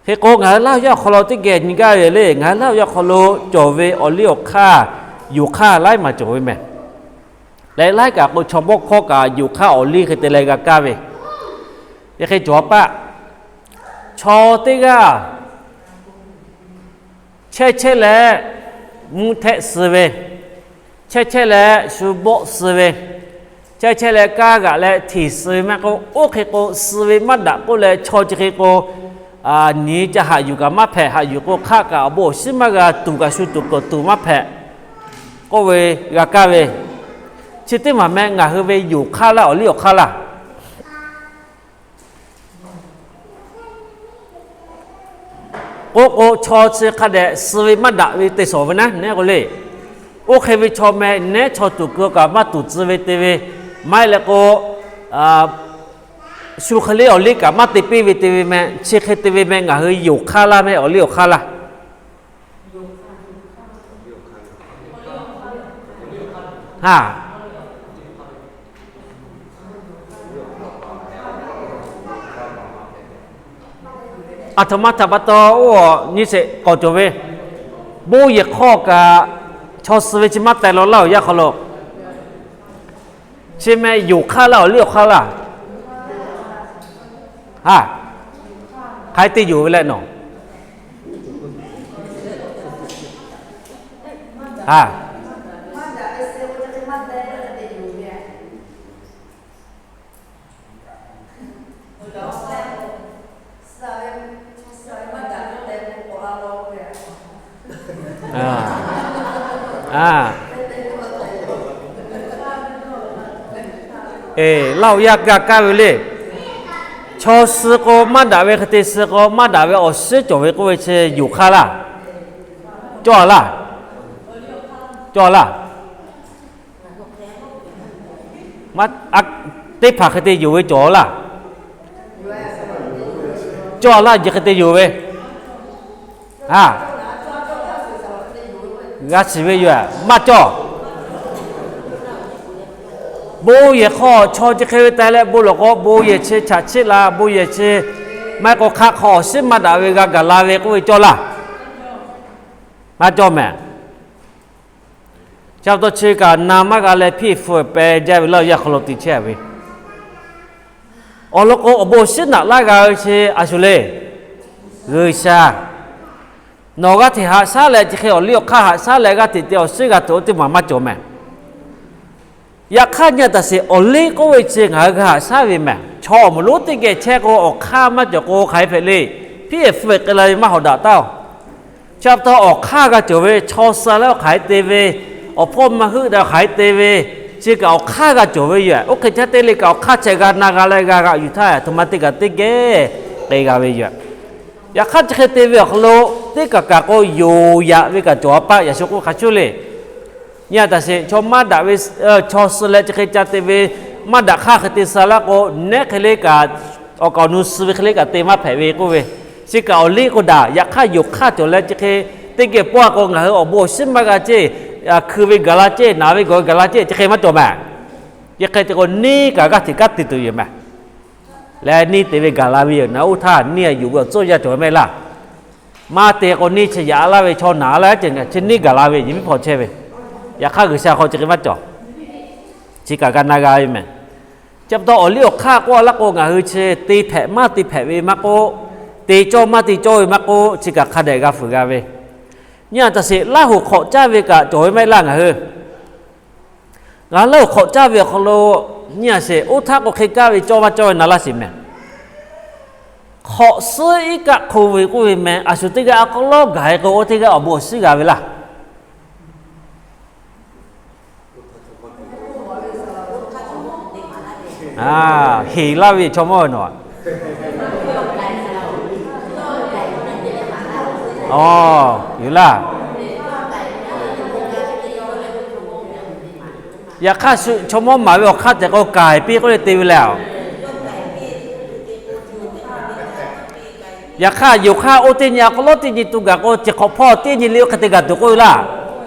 Hk'e k'o ngaˬ hui Laˇ huˍ yaˇ awˬ hk'aw lo teˇ geh nyi gaˇ ve le, ngaˬ hui Laˇ huˍ yaˇ awˬ hk'aw lo cawˬ ve awˬ liˇ awˬ hk'aˇ, yonˍ hk'aˇ laiˉ maˬ cawˬ ve mehˬ. Leh laiˉ kaꞈ k'o chaw mawˇ hkawˇ kaꞈ yonˍ hk'aˇ awˬ liˇ hk'e te leh g'a kaˇ ve, yaꞈ hk'e cawˬ a paˆ. Chaw teˇ g'aˇ chehˇ chehˇ leh mvuhˇ htehˆ suh ve, chehˇ chehˇ leh shu bawˆ suh ve, chehˇ chehˇ leh kaˇ g'aꞈ leh hteˍ suh ve maˇ k'oˆ, oˇ hk'e k'o suh ve maˇ daꞈ k'oˆ leh chaw chi hk'e k'o, nyi ca haꞈ yuˬ kaꞈ maˇ hpehꞈ, haꞈ yuˬ k'o hk'aˆ kaꞈ awˬ bon awˬ shiˉ maˇ g'a tuˬ kaꞈ shu tuˬ kawˬ tuˬ maˇ hpehꞈ k'oˆ ve g'a kaˇ ve, chi teˇ maˬ meh ngaˬ hui ve yonˍ hk'aˇ laˇ awˬ liˇ awˬ hk'aˇ laˇ. K'oˆ k'o chaw chi hk'a dehꞈ suh ve maˇ daꞈ ve te shawˍ ve naˉ neˉ k'o le. Oˇ hk'e ve chaw meh neˉ chaw tuˬ keu kaꞈ maˇ tuˬ tcuh ve te ve, maˇ heˆ leh k'o shu hk'e le awˬ liˇ kaꞈ maˇ te piˇ ve te ve meh, chi hk'e te ve meh ngaˬ hui yonˍ hk'aˇ laˇ meh awˬ liˇ awˬ hk'aˇ laˇ. A, aˬ htoꞈ ma htaꞈ pa taw oˇ nyi sheˍ k'awꞈ cawˬ ve, bon yehˬ hk'aw kaꞈ chaw suh ve chi maˇ teh law laˇ awˬ yanˇ hk'aw lo, chi meh yonˍ hk'aˇ laˇ awˬ liˇ awˬ hk'aˇ laˇ? A, hk'aˬ hk'e te yonˍ ve leh nawˬ? A, a, laˇ awˬ yanˇ g'a kaˇ ve le. Chaw suh k'o maˇ daꞈ ve hk'e te suh k'o maˇ daꞈ ve awˬ shiˉ cawˬ ve k'oˆ ve chi yonˍ hk'aˇ laˇ? Cawˇ a laˇ? Cawˇ a laˇ? Teˇ hpaˍ hk'e te yonˍ ve cawˬ laˇ? Cawˇ a laˇ, ji hk'e te yonˍ ve. A, g'a shiˍ ve yoˬ, maˇ cawˇ. Bon yehˬ hk'aw chaw chi hk'e ve te leh bon lawˬ k'o, bon yehˬ chi chaꞈ chiˆ la, bon yehˬ chi maˇ heˆ k'o hk'aˆ hk'aw awˬ shiˉ maˇ daꞈ ve g'a gaˬ la ve k'oˆ ve cawˇ laˇ? Maˇ cawˇ mehˍ. Chi pa taw chi kaꞈ na maˇ g'a leh hpiˇ hpu peh jaˇ ve laˇ awˬ yanˇ hk'aw lo te chehˇ ve. Awˬ lawn k'o, awˬ bon awˬ shiˉ naꞈ laˇ g'a ve chi a shu le, G'uiˬsha. Nawˬ g'aˇ hteꞈ haꞈ shaˉ leh chi hk'e awˬ liˇ awˬ hk'aˇ haꞈ shaˉ leh g'aˇ hteꞈ te awˬ shiˉ g'a tuˬ oˇ teˇ maˬ maˇ cawˬ mehˍ. Yaꞈ hk'aˇ nyi a taˍ sheˍ, awˬ liˇ k'oˆ ve chi ngaˬ hui g'a haꞈ shaˉ ve mehˍ. Chaw awˬ moˍ lonˉ teˇ geh chehˇ k'o, awˬ hk'aˇ maˇ cawˬ k'o hk'aˬ hk'e hpehꞈ le. Hpiˇ-ehˍ hpu-ehˍ k'ai la ve maˇ hawꞈ daꞈ taˉ-oˬ. Chi pa taw awˬ hk'aˇ g'a cawˬ ve, chaw suh leh oˇ hk'aˬ hk'e te ve, awˬ hpawˇ maˇ heuˆ daꞈ hk'aˬ hk'e te ve, chi kaꞈ awˬ hk'aˇ g'a cawˬ ve yoˬ. Oˇ hk'e htaˇ teˇ le kaꞈ awˬ hk'aˇ chehˇ g'a na g'a leh g'a g'aꞈ yuˬ htaˇ, a htoꞈ ma teˇ kaꞈ teˇ geh k'ai g'a ve yoˬ. Yaꞈ hk'aˇ chi hk'e te ve awˬ hk'aw lo, teˇ kaꞈ kaꞈ k'o yonˍ yaꞈ ve kaꞈ cawˬ a paˆ, yaꞈ shu k'oˆ hk'a shuˍ le. Nyi a taˍ sheˍ, chaw maˇ daꞈ ve, chaw suh leh chi hk'e ca te ve, maˇ daꞈ hk'aˇ hk'e te suh laˇ k'o, neˉ hk'e le kaꞈ, awˬ kaˍ awˬ nu suh ve hk'e le kaꞈ te maˇ hpehꞈ ve k'oˆ ve, chi kaꞈ awˬ liˇ k'o daꞈ. Yaꞈ hk'aˇ yonˍ hk'aˇ cawˬ leh chi hk'e teˇ geh pawˆ a k'o, ngaˬ hui awˬ bon awˬ shiˉ maˇ g'a ceˇ, hkui ve gaˬ la ceˇ, naˍ ve gawˬ ve gaˬ la ceˇ, chi hk'e maˇ cawˬ mehˍ. Chi hk'e te k'o, neˇ kaꞈ g'aˇ hteꞈ kanˉ te tuˬ yoˬ mehˍ. Leh neˇ te ve gaˬ la ve yoˬ. Naˍ oˇ htaˇ neˇ a yonˍ ve awˬ tcuhˇ yaˇ cawˬ ve maˇ heˆ laˇ. Maˇ te k'o neˇ chi yaꞈ laˇ ve chaw naˍ laˇ ceh, chi neˇ gaˬ la ve, yehˬ miˉ hpaw chehˇ ve. Yaꞈ hk'aˇ G'uiˬsha hk'aw chi hk'e maˇ cawˬ. Chi kaꞈ g'a na g'a ve mehˍ. Chi pa taw awˬ liˇ awˬ hk'aˇ k'oˆ a laˇ k'o, ngaˬ hui chi te hpehꞈ maˇ te hpehꞈ ve maˇ k'oˆ, te cawˇ maˇ te cawˇ ve maˇ k'oˆ, chi kaꞈ hk'a dehꞈ g'a fuiˍ g'a ve. Nyi a taˍ sheˍ, Laˇ hoꞈ hk'awꞈ caˇ ve kaꞈ cawˬ ve maˇ heˆ laˇ ngaˬ hui. Ngaˬ Laˇ hoꞈ hk'awꞈ caˇ ve awˬ hk'aw lo, nyi a sheˍ, oˇ htaˇ k'o hk'e kaˇ ve cawˇ maˇ cawˇ ve na laˇ sheˍ mehˍ. Hk'awꞈ suhˉ iˉ kaˆ hk'o ve k'oˆ ve mehˍ, a shu teˇ g'aˇ a k'aw lawˉ gaˬ e k'o, oˇ teˇ g'aˇ awˬ bon awˬ shiˉ g'a ve laˇ. Heˍ laˇ ve chaw mawˇ nawˬ a. Aˬ, yoˬ laˇ. Yaꞈ hk'aˇ, chaw mawˇ maˍ ve awˬ hk'aˇ tehꞈ k'o, k'ai piˇ k'oˆ leh te ve leh a. Yaꞈ hk'aˇ, yonˍ hk'aˇ oˇ teˇ nyi a k'aw lawˉ teˇ nyi tuˬ gaˬ k'o, cehˬ hk'awꞈ hpawˇ teˇ nyi le oˇ hk'e te gaˬ tuˬ k'oˆ ve laˇ.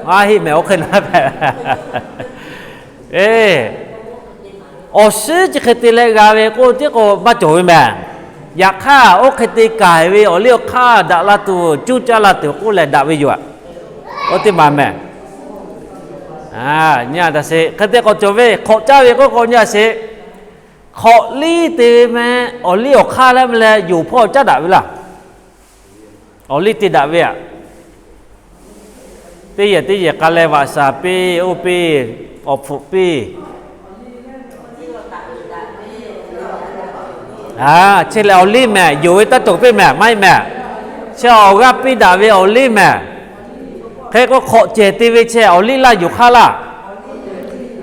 Maˇ heˆ mehˍ, oˇ hk'e na hpehꞈ. Awˬ shiˉ chi hk'e te leh g'a ve k'oˆ tiˉ k'o maˇ cawˬ ve mehˍ. Yaꞈ hk'aˇ, oˇ hk'e te k'ai ve awˬ liˇ awˬ hk'aˇ daꞈ la tuˬ, cuˇ caˇ la tuˬ k'oˆ leh daꞈ ve yoˬ. Oˇ teˇ maˬ mehˍ. Nyi a taˍ sheˍ, hk'e te k'awꞈ cawˬ ve, hk'awꞈ caˇ ve k'oˆ k'o nyi a sheˍ. Hk'awꞈ liˇ te ve meh, awˬ liˇ awˬ hk'aˇ leh meh leh yonˍ hpawˇ caˉ daꞈ ve laˇ. Awˬ liˇ te daꞈ ve aꞈ. Teˇ yehˬ teˇ yehˬ k'a leh vaꞈ shaˍ piˇ, oˇ piˇ, awˬ hpfuhꞈ piˇ. Chi lehˬ awˬ liˇ mehˍ, yonˍ ve taˇ cawˬ piˇ mehˍ, maˇ heˆ mehˍ. Chi awˬ g'aˇ piˇ daꞈ ve awˬ liˇ mehˍ. Hk'e k'o hk'awꞈ cehˬ te ve chi awˬ liˇ laˇ yonˍ hk'aˇ laˇ.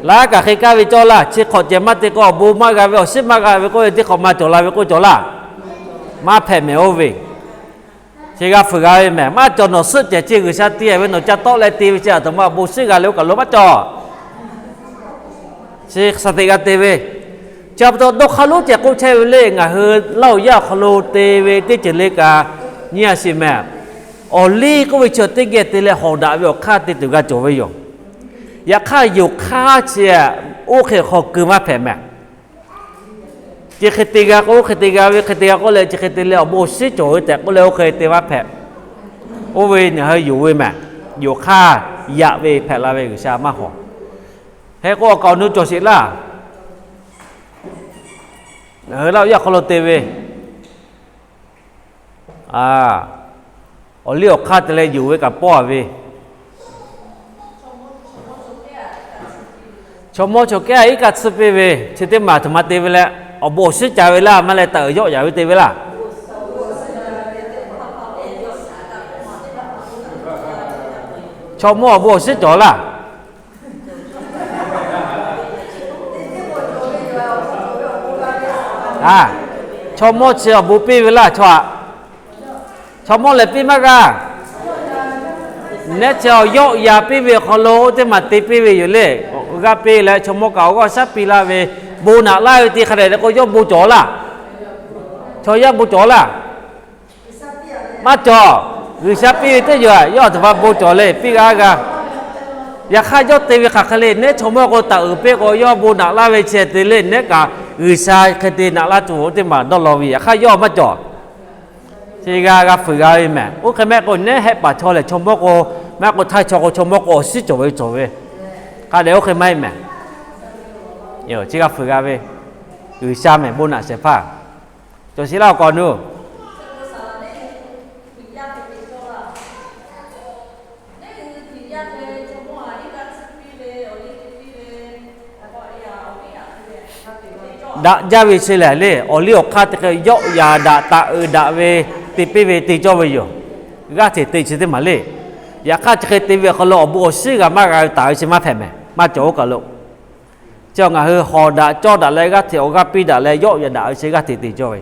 Laˇ kaꞈ hk'e kaˇ ve cawˇ laˇ. Chi hk'awꞈ cehˬ maˇ te k'o awˬ bon maˇ g'a ve, awˬ shiˉ maˇ g'a ve k'oˆ ve teˇ hk'awꞈ ma cawˬ la ve k'oˆ cawˬ laˇ. Maˇ hpehꞈ mehˍ oˇ ve. Chi g'a fuiˍ g'a ve mehˍ. Maˇ cawˬ nawˬ suhˆ cehˬ chi G'uiˬsha te ve nawˬ ca tawˆ leh te ve chi aˬ htoꞈ ma awˬ bon shiˉ g'a leh oˇ kaꞈ lo maˇ cawˬ. Chi shaˍ teꞈ g'a te ve. Chi pa taw dawˇ hk'aˇ lonˉ ceh k'oˆ chehˇ ve le, ngaˬ hui Laˇ hoꞈ yaˇ awˬ hk'aw lo te ve teˇ ceuˬ le kaꞈ nyi a sheˍ mehˍ. Awˬ liˇ k'oˆ ve chi teˇ geh te leh hawˍ daꞈ ve awˬ hk'aˇ te tuˬ g'a cawˬ ve yoˬ. Yaꞈ hk'aˇ, yonˍ hk'aˇ chi oˇ hk'e hk'aw keu maˇ hpehꞈ mehˍ. Chi hk'e te g'a k'o, oˇ hk'e te g'a ve, hk'e te g'a k'oˆ leh, chi hk'e te leh awˬ bon awˬ shiˉ cawˬ ve tehꞈ k'oˆ leh, oˇ hk'e te maˇ hpehꞈ. Oˇ ve ngaˬ hui yonˍ ve mehˍ. Yonˍ hk'aˇ yaꞈ ve hpehꞈ la ve G'uiˬsha maˇ hawˍ. Hk'e k'o, awˬ kaˍ awˬ nu cawˬ sheˍ laˇ. Ngaˬ hui Laˇ huˍ yaˇ hk'aw lo te ve, awˬ liˇ awˬ hk'aˇ te leh yonˍ ve kaꞈ pawˆ a ve, chaw mawˇ chaw kehˉ iˉ kaˆ tsuhˇ piˇ ve, chi teˇ maˬ aˬ htoꞈ ma te ve leh, awˬ bon awˬ shiˉ ca ve laˇ, maˇ leh taˍ uiˍ yawˆ yaꞈ ve te ve laˇ. Chaw mawˇ awˬ bon awˬ shiˉ cawˬ laˇ. Chaw mawˇ chi awˬ bon piˇ ve laˇ chaw aꞈ. Chaw mawˇ lehˬ piˇ maˇ g'a. Nehˉ chi awˬ yawˆ yaꞈ piˇ ve awˬ hk'aw lo oˇ teˇ maˬ te piˇ ve yoˬ le. G'aˇ piˇ leh chaw mawˇ kaꞈ awˬ g'aˇ awˬ shaˉ piˇ laˇ ve, bon naꞈ laˇ ve te hk'a dehꞈ k'o yawˇ bon cawˬ laˇ. Chaw yaˇ bon cawˬ laˇ. Maˇ cawˬ. G'uiˬsha piˇ ve teˇ yawˬ yawˇ aˬ htoꞈ ma bon cawˬ le, piˇ g'a g'a. Yaꞈ hk'aˇ, yawˇ te ve hk'aˬ hk'e le, nehˉ chaw mawˇ k'o taˍ uiˍ piˇ k'o yawˇ bon naꞈ laˇ ve chi te le, nehˉ kaꞈ G'uiˬsha hk'e te naꞈ laˇ tuˬ oˇ teˇ maˬ dawˇ law ve, yaꞈ hk'aˇ yawˇ maˇ cawˬ. Chi g'a g'a fuiˍ g'a ve mehˍ. Oˇ hk'e mehˆ k'o, nehˉ hehˆ paˍ chaw lehˬ chaw mawˇ k'o, maˇ k'o htaiˇ chaw k'o chaw mawˇ k'o awˬ shiˉ cawˬ ve cawˬ ve. Hk'a dehꞈ oˇ hk'e maˇ heˆ mehˍ. Chi g'a fuiˍ g'a ve, G'uiˬsha mehˍ bon naꞈ shehˍ hpaˇ. Cawˬ sheˍ laˇ awˬ kaˍ awˬ nu. Daꞈ jaˇ ve chi lehˬ le, awˬ liˇ awˬ hk'aˇ te hk'e yawˆ yaꞈ daꞈ taˍ uiˍ daꞈ ve te piˇ ve te cawˇ ve yoˬ. G'aˇ hteꞈ te chi teˇ maˬ le. Yaꞈ hk'aˇ, chi hk'e te ve awˬ hk'aw lo awˬ bon awˬ shiˉ g'a maˇ g'a ve taˍ ve chi maˇ hpehꞈ mehˍ, maˇ cawˬ oˇ kaˬ lo. Chi ngaˬ hui hawˍ daꞈ cawˇ daꞈ leh g'aˇ hteꞈ awˬ g'aˇ piˇ daꞈ leh yawˆ yaꞈ daꞈ ve chi g'aˇ hteꞈ te cawˇ ve.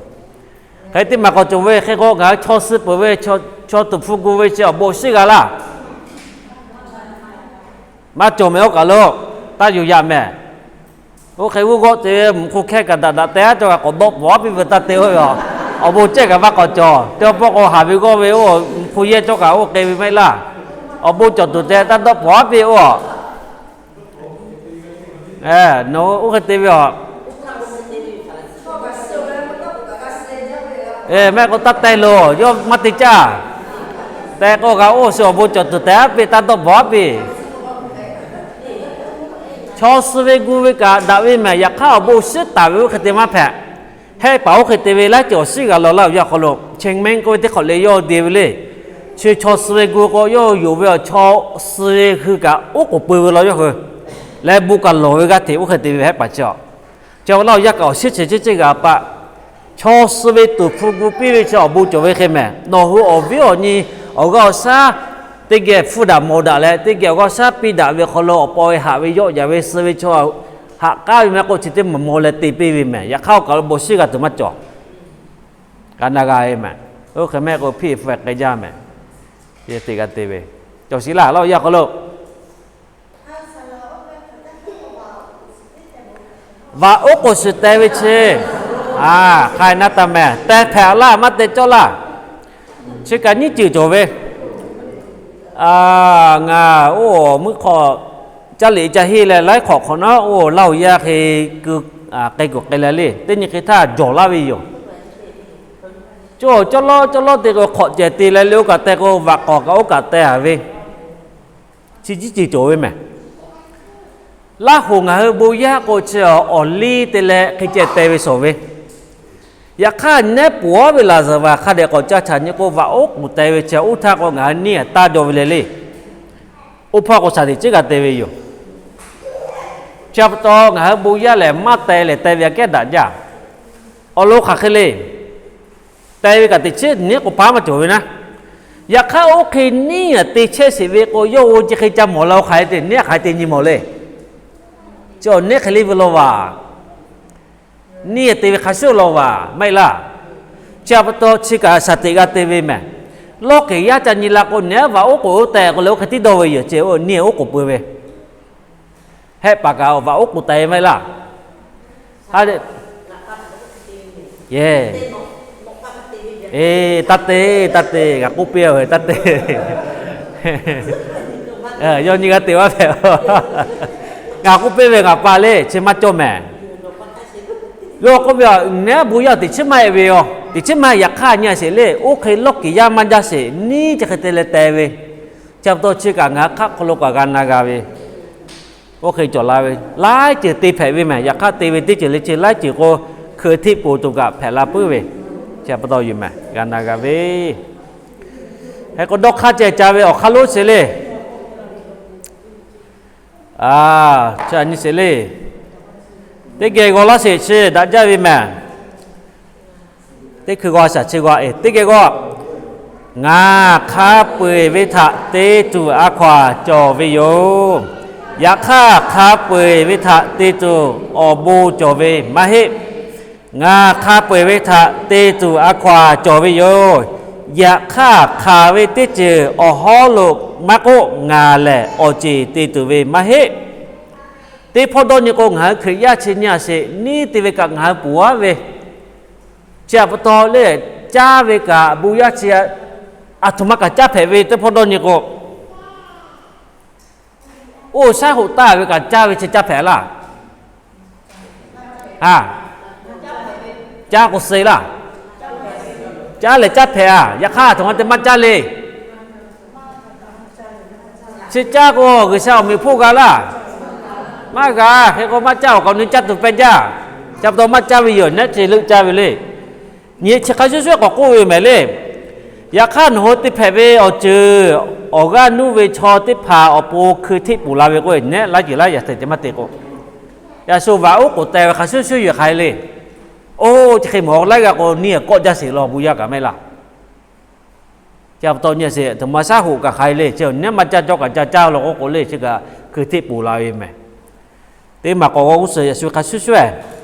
Hk'e teˇ maˬ k'awꞈ cawˬ ve hk'e k'o, ngaˬ hui chaw suh peuˬ ve, chaw tuˍ hpfuh gu ve chi awˬ bon awˬ shiˉ g'a laˇ. Maˇ cawˬ mehˍ oˇ kaˬ lo, taˇ yuˬ yaꞈ mehˍ. Oˇ hk'e g'uˇ g'awˆ te ve mvuhˇ hk'oˆ hkehˇ kaꞈ daꞈ daꞈ te aˉ cawˇ kaꞈ k'awꞈ dawˆ pawˍ aˉ piˇ ve taˇ te oˇ ve, awˬ bon cehˇ kaꞈ maˇ k'awꞈ cawˬ. Teˇ pawˆ k'o haˍ ve g'awˇ ve oˇ mvuhˇ hk'oˆ yehˇ cawˇ kaꞈ oˇ k'e ve maˇ heˆ laˇ. Awˬ bon cawˬ tuˬ te taˇ dawˆ pawˍ aˉ piˇ oˇ. Nawˬ oˇ hk'e te ve aˬ. Maˇ heˆ k'o taˇ te loˬ, yawˇ maˇ te caˇ. Te k'o kaꞈ oˇ suh awˬ bon cawˬ tuˬ te aˉ piˇ taˇ dawˆ pawˍ aˉ piˇ. Chaw suh ve gu ve kaꞈ daꞈ ve mehˍ, yaꞈ hk'aˇ awˬ bon shiˉ taˍ ve oˇ hk'e te maˇ hpehꞈ. Hehˆ paˍ oˇ hk'e te ve laiˉ ceuˬ awˬ shiˉ g'a law laˇ awˬ yanˇ awˬ hk'aw lo, Chairman k'oˆ ve teˇ hk'awꞈ leh yawˇ te ve le. Chi chaw suh ve gu k'o yawˇ yonˍ ve awˬ chaw suh ve hui kaꞈ oˉ k'oˍ pui ve law yawˇ hui. Leh bon kaꞈ lawˬ ve g'aˇ hteꞈ oˇ hk'e te ve hehˆ paˍ chi aˬ. Chi awˬ laˇ awˬ yanˇ kaꞈ awˬ shiˉ chi ceh ceh g'a paˆ. Chaw suh ve tuˍ hpfuh gu piˇ ve chi awˬ bon cawˬ ve hk'e mehˍ. Nawˬ hui awˬ viˉ awˬ nyi awˬ g'aˇ awˬ shaˉ teˇ geh hpfuhˇ daꞈ mawˬ daꞈ leh, teˇ geh awˬ g'aˇ shaˉ piˇ daꞈ ve hk'aw lo awˬ paw ve haꞈ ve yawˆ yaꞈ ve suh ve chaw haꞈ k'aˉ ve maˇ k'oˆ, chi teˇ maˬ maw leh te piˇ ve mehˍ. Yaꞈ hk'aˇ oˇ kaˬ lo bon shiˉ g'a tuˬ maˇ cawˬ. G'a na g'a ve mehˍ. Oˇ hk'e mehˆ k'o hpiˇ hpu k'ai jaˇ mehˍ. Te g'a te ve, cawˬ shiˍ laˇ laˇ awˬ yanˇ hk'aw lo vaꞈ oˉ k'oˍ shiˍ teh ve chi, hk'ai na taˍ mehˍ, teh hpehꞈ laˇ maˇ teh cawˇ laˇ. Chi kaꞈ nyiˉ ceuˬ cawˬ ve. Ngaˬ oˇ mvuhˇ hk'aw caˇ liꞈ ca henˇ leh laiˉ hk'awꞈ hk'awꞈ nawˉ oˇ Laˇ huˍ yaˇ hk'e keu k'ai kuˬ k'ai leh le, teˇ nyi hk'e htaˇ jawˬ laˇ ve yoˬ. Cawˬ cawˇ lawˉ cawˇ lawˉ te k'o hk'awꞈ cehˬ te leh le, oˇ kaꞈ teh k'o vaꞈ k'awꞈ kaꞈ oˇ kaꞈ teh a ve, chi nyiˉ ceuˬ cawˬ ve mehˍ. Laˇ huˍ ngaˬ hui bon yaˇ k'o chi awˬ liˇ te leh hk'e ceh teh ve shawˍ ve. Yaꞈ hk'aˇ, nehˉ poˍ aˉ ve laˍ zaˍ vaˬ hk'a dehꞈ k'awꞈ ca chaꞈ nyi k'o, vaꞈ oˉ k'oˍ teh ve chi oˇ htaˇ k'o ngaˬ hui neˇ taˇ jaw ve le le. Oˇ hpawˇ k'o shaˍ tiꞈ ciˉ g'a te ve yoˬ. Chi pa taw ngaˬ hui bon yaˇ lehˬ maˇ teh lehˬ teh ve aꞈ kehˉ daꞈ jaˇ. Awˬ lawn hk'aˬ hk'e le. Teh ve kaꞈ teꞈ chiˉ neˉ k'o paˉ maˇ cawˬ ve naˉ. Yaꞈ hk'aˇ, oˇ hk'e neˉ aꞈ te chehˇ sheˍ ve k'o, yawˇ hui chi hk'e ca mawˬ la-o hk'aˬ hk'e te neˉ hk'aˬ hk'e te nyi mawˬ le. Chi awˬ neˉ hk'e le ve law vaˬ. Neˉ aꞈ te ve hk'a shuˍ law vaˬ maˇ heˆ laˇ. Chi pa taw chi kaꞈ shaˍ tiꞈ g'a te ve mehˍ. Lawˇ kehˬ yaˇ ca nyi la k'o, neˉ vaꞈ oˉ k'oˍ oˇ teh k'o leh oˇ hk'e tiˉ dawˇ ve yoˬ. Chi neˉ oˉ k'oˍ pui ve. Hehˆ paˍ kaꞈ vaꞈ oˉ k'oˍ teh maˇ heˆ laˇ. Taˇ te, taˇ te, g'a k'oˆ piˇ ve taˇ te. Yawˇ nyi g'a te maˇ hpehꞈ. Ngaˬ k'oˆ piˇ ve, ngaˬ pa le chi maˇ cawˇ mehˍ. Yawˇ k'oˆ ve, neˉ bon yaˇ teꞈ chiˉ maˇ heˆ ve yoˬ. Teꞈ chiˉ maˇ heˆ, yaꞈ hk'aˇ nyi a sheˍ le, oˇ hk'e lawˇ kiˍ yaˇ maˇ jaˇ sheˍ, neˉ chi hk'e te leh teh ve. Chi pa taw chi kaꞈ ngaˬ hui hk'aˆ hk'aw lo kaꞈ g'a na g'a ve, oˇ hk'e cawˬ la ve, laiˉ ceuˬ te hpehꞈ ve mehˍ. Yaꞈ hk'aˇ te ve teˇ ceuˬ le chi laiˉ ceuˬ k'o, hkui hteˆ poˬ tuˬ kaꞈ hpehꞈ la puiˉ ve. Chi pa taw yoˬ mehˍ, g'a na g'a ve. Hk'e k'o dawˇ hk'aˇ ceh ca ve awˬ hk'aˇ lonˉ sheˍ le. Chi nyi sheˍ le. Teˇ geh g'aw laˇ sheˍ, chi daꞈ jaˇ ve mehˍ. Teˇ hkui g'aw shaˍ chi g'aw, teˇ geh g'aw. Ngaˬ hk'a peu-eˬ ve htaꞈ te tuˬ a hkaw-anˬ cawˬ ve yoˬ. Yaꞈ hk'aˇ, hk'a peu-eˬ ve htaꞈ te tuˬ awˬ bon cawˬ ve maˇ heˆ. Ngaˬ hk'a peu-eˬ ve htaꞈ te tuˬ a hkaw-anˬ cawˬ ve yoˬ. Yaꞈ hk'aˇ, hk'aˬ ve teˇ ceuˬ awˬ hawˉ lo maˇ k'oˆ, ngaˬ lehˬ awˬ ceˬ te tuˬ ve maˇ heˆ. Teˇ hpawˇ dawˇ nyi k'o, ngaˬ hui Hkriꞈ yaˇ chi nyi a sheˍ, neˉ te ve kaꞈ ngaˬ hui ponˬ aˉ ve, chi pa taw lehˬ, caˇ ve kaꞈ bon yaˇ chi aˬ htoꞈ ma kaꞈ caˇ hpehꞈ ve teˇ hpawˇ dawˇ nyi k'o, oˇ shaˉ hoꞈ taˍ ve kaꞈ caˇ ve chi caˇ hpehꞈ laˇ. A, caˇ k'o suh laˇ. Caˇ lehˬ caˇ hpehꞈ a, yaꞈ hk'aˇ aˬ htoꞈ ma te maˇ caˇ le. Chi caˇ k'o G'uiˬsha awˬ meꞈ awˬ hponˇ g'a laˇ. Maˇ g'a. Hk'e k'o maˇ caˇ, awˬ kaꞈ awˬ nu caˇ tuˬ pehˇ jaˇ. Chi pa taw maˇ caˇ ve yoˬ. Neˉ te leuˆ caˇ ve le. Nyi chi hk'a shuˍ shuˍ k'awꞈ k'oˆ ve mehˍ le. Yaꞈ hk'aˇ, nawˬ hui te hpehꞈ ve awˬ ceuˬ awˬ g'aˇ nuˇ ve chaw teˇ hpaˍ awˬ pon hkui hteˆ poˬ la ve k'o, neˉ laiˉ ceuˬ laiˉ yaꞈ te maˇ te k'o, yaꞈ shu vaꞈ oˉ k'oˍ teh ve hk'a shuˍ shuˍ yoˬ hk'aˬ hk'e le. Oˇ chi hk'e mawˬ laiˉ g'a k'o, neˇ kawˆ jaˇ sheˍ law, bon yaˇ kaꞈ maˇ heˆ laˇ. Chi pa taw nyi a sheˍ, aˬ htoꞈ ma shaˉ hoꞈ kaꞈ hk'aˬ hk'e le, chi neˉ maˇ caˇ cawˇ kaꞈ ca caˇ law k'oˆ k'o le, chi kaꞈ hkui hteˆ poˬ la ve mehˍ. Teˇ maˬ k'awꞈ g'aw g'uˇ suhˍ yaꞈ shu hk'a shuˍ shuˍ,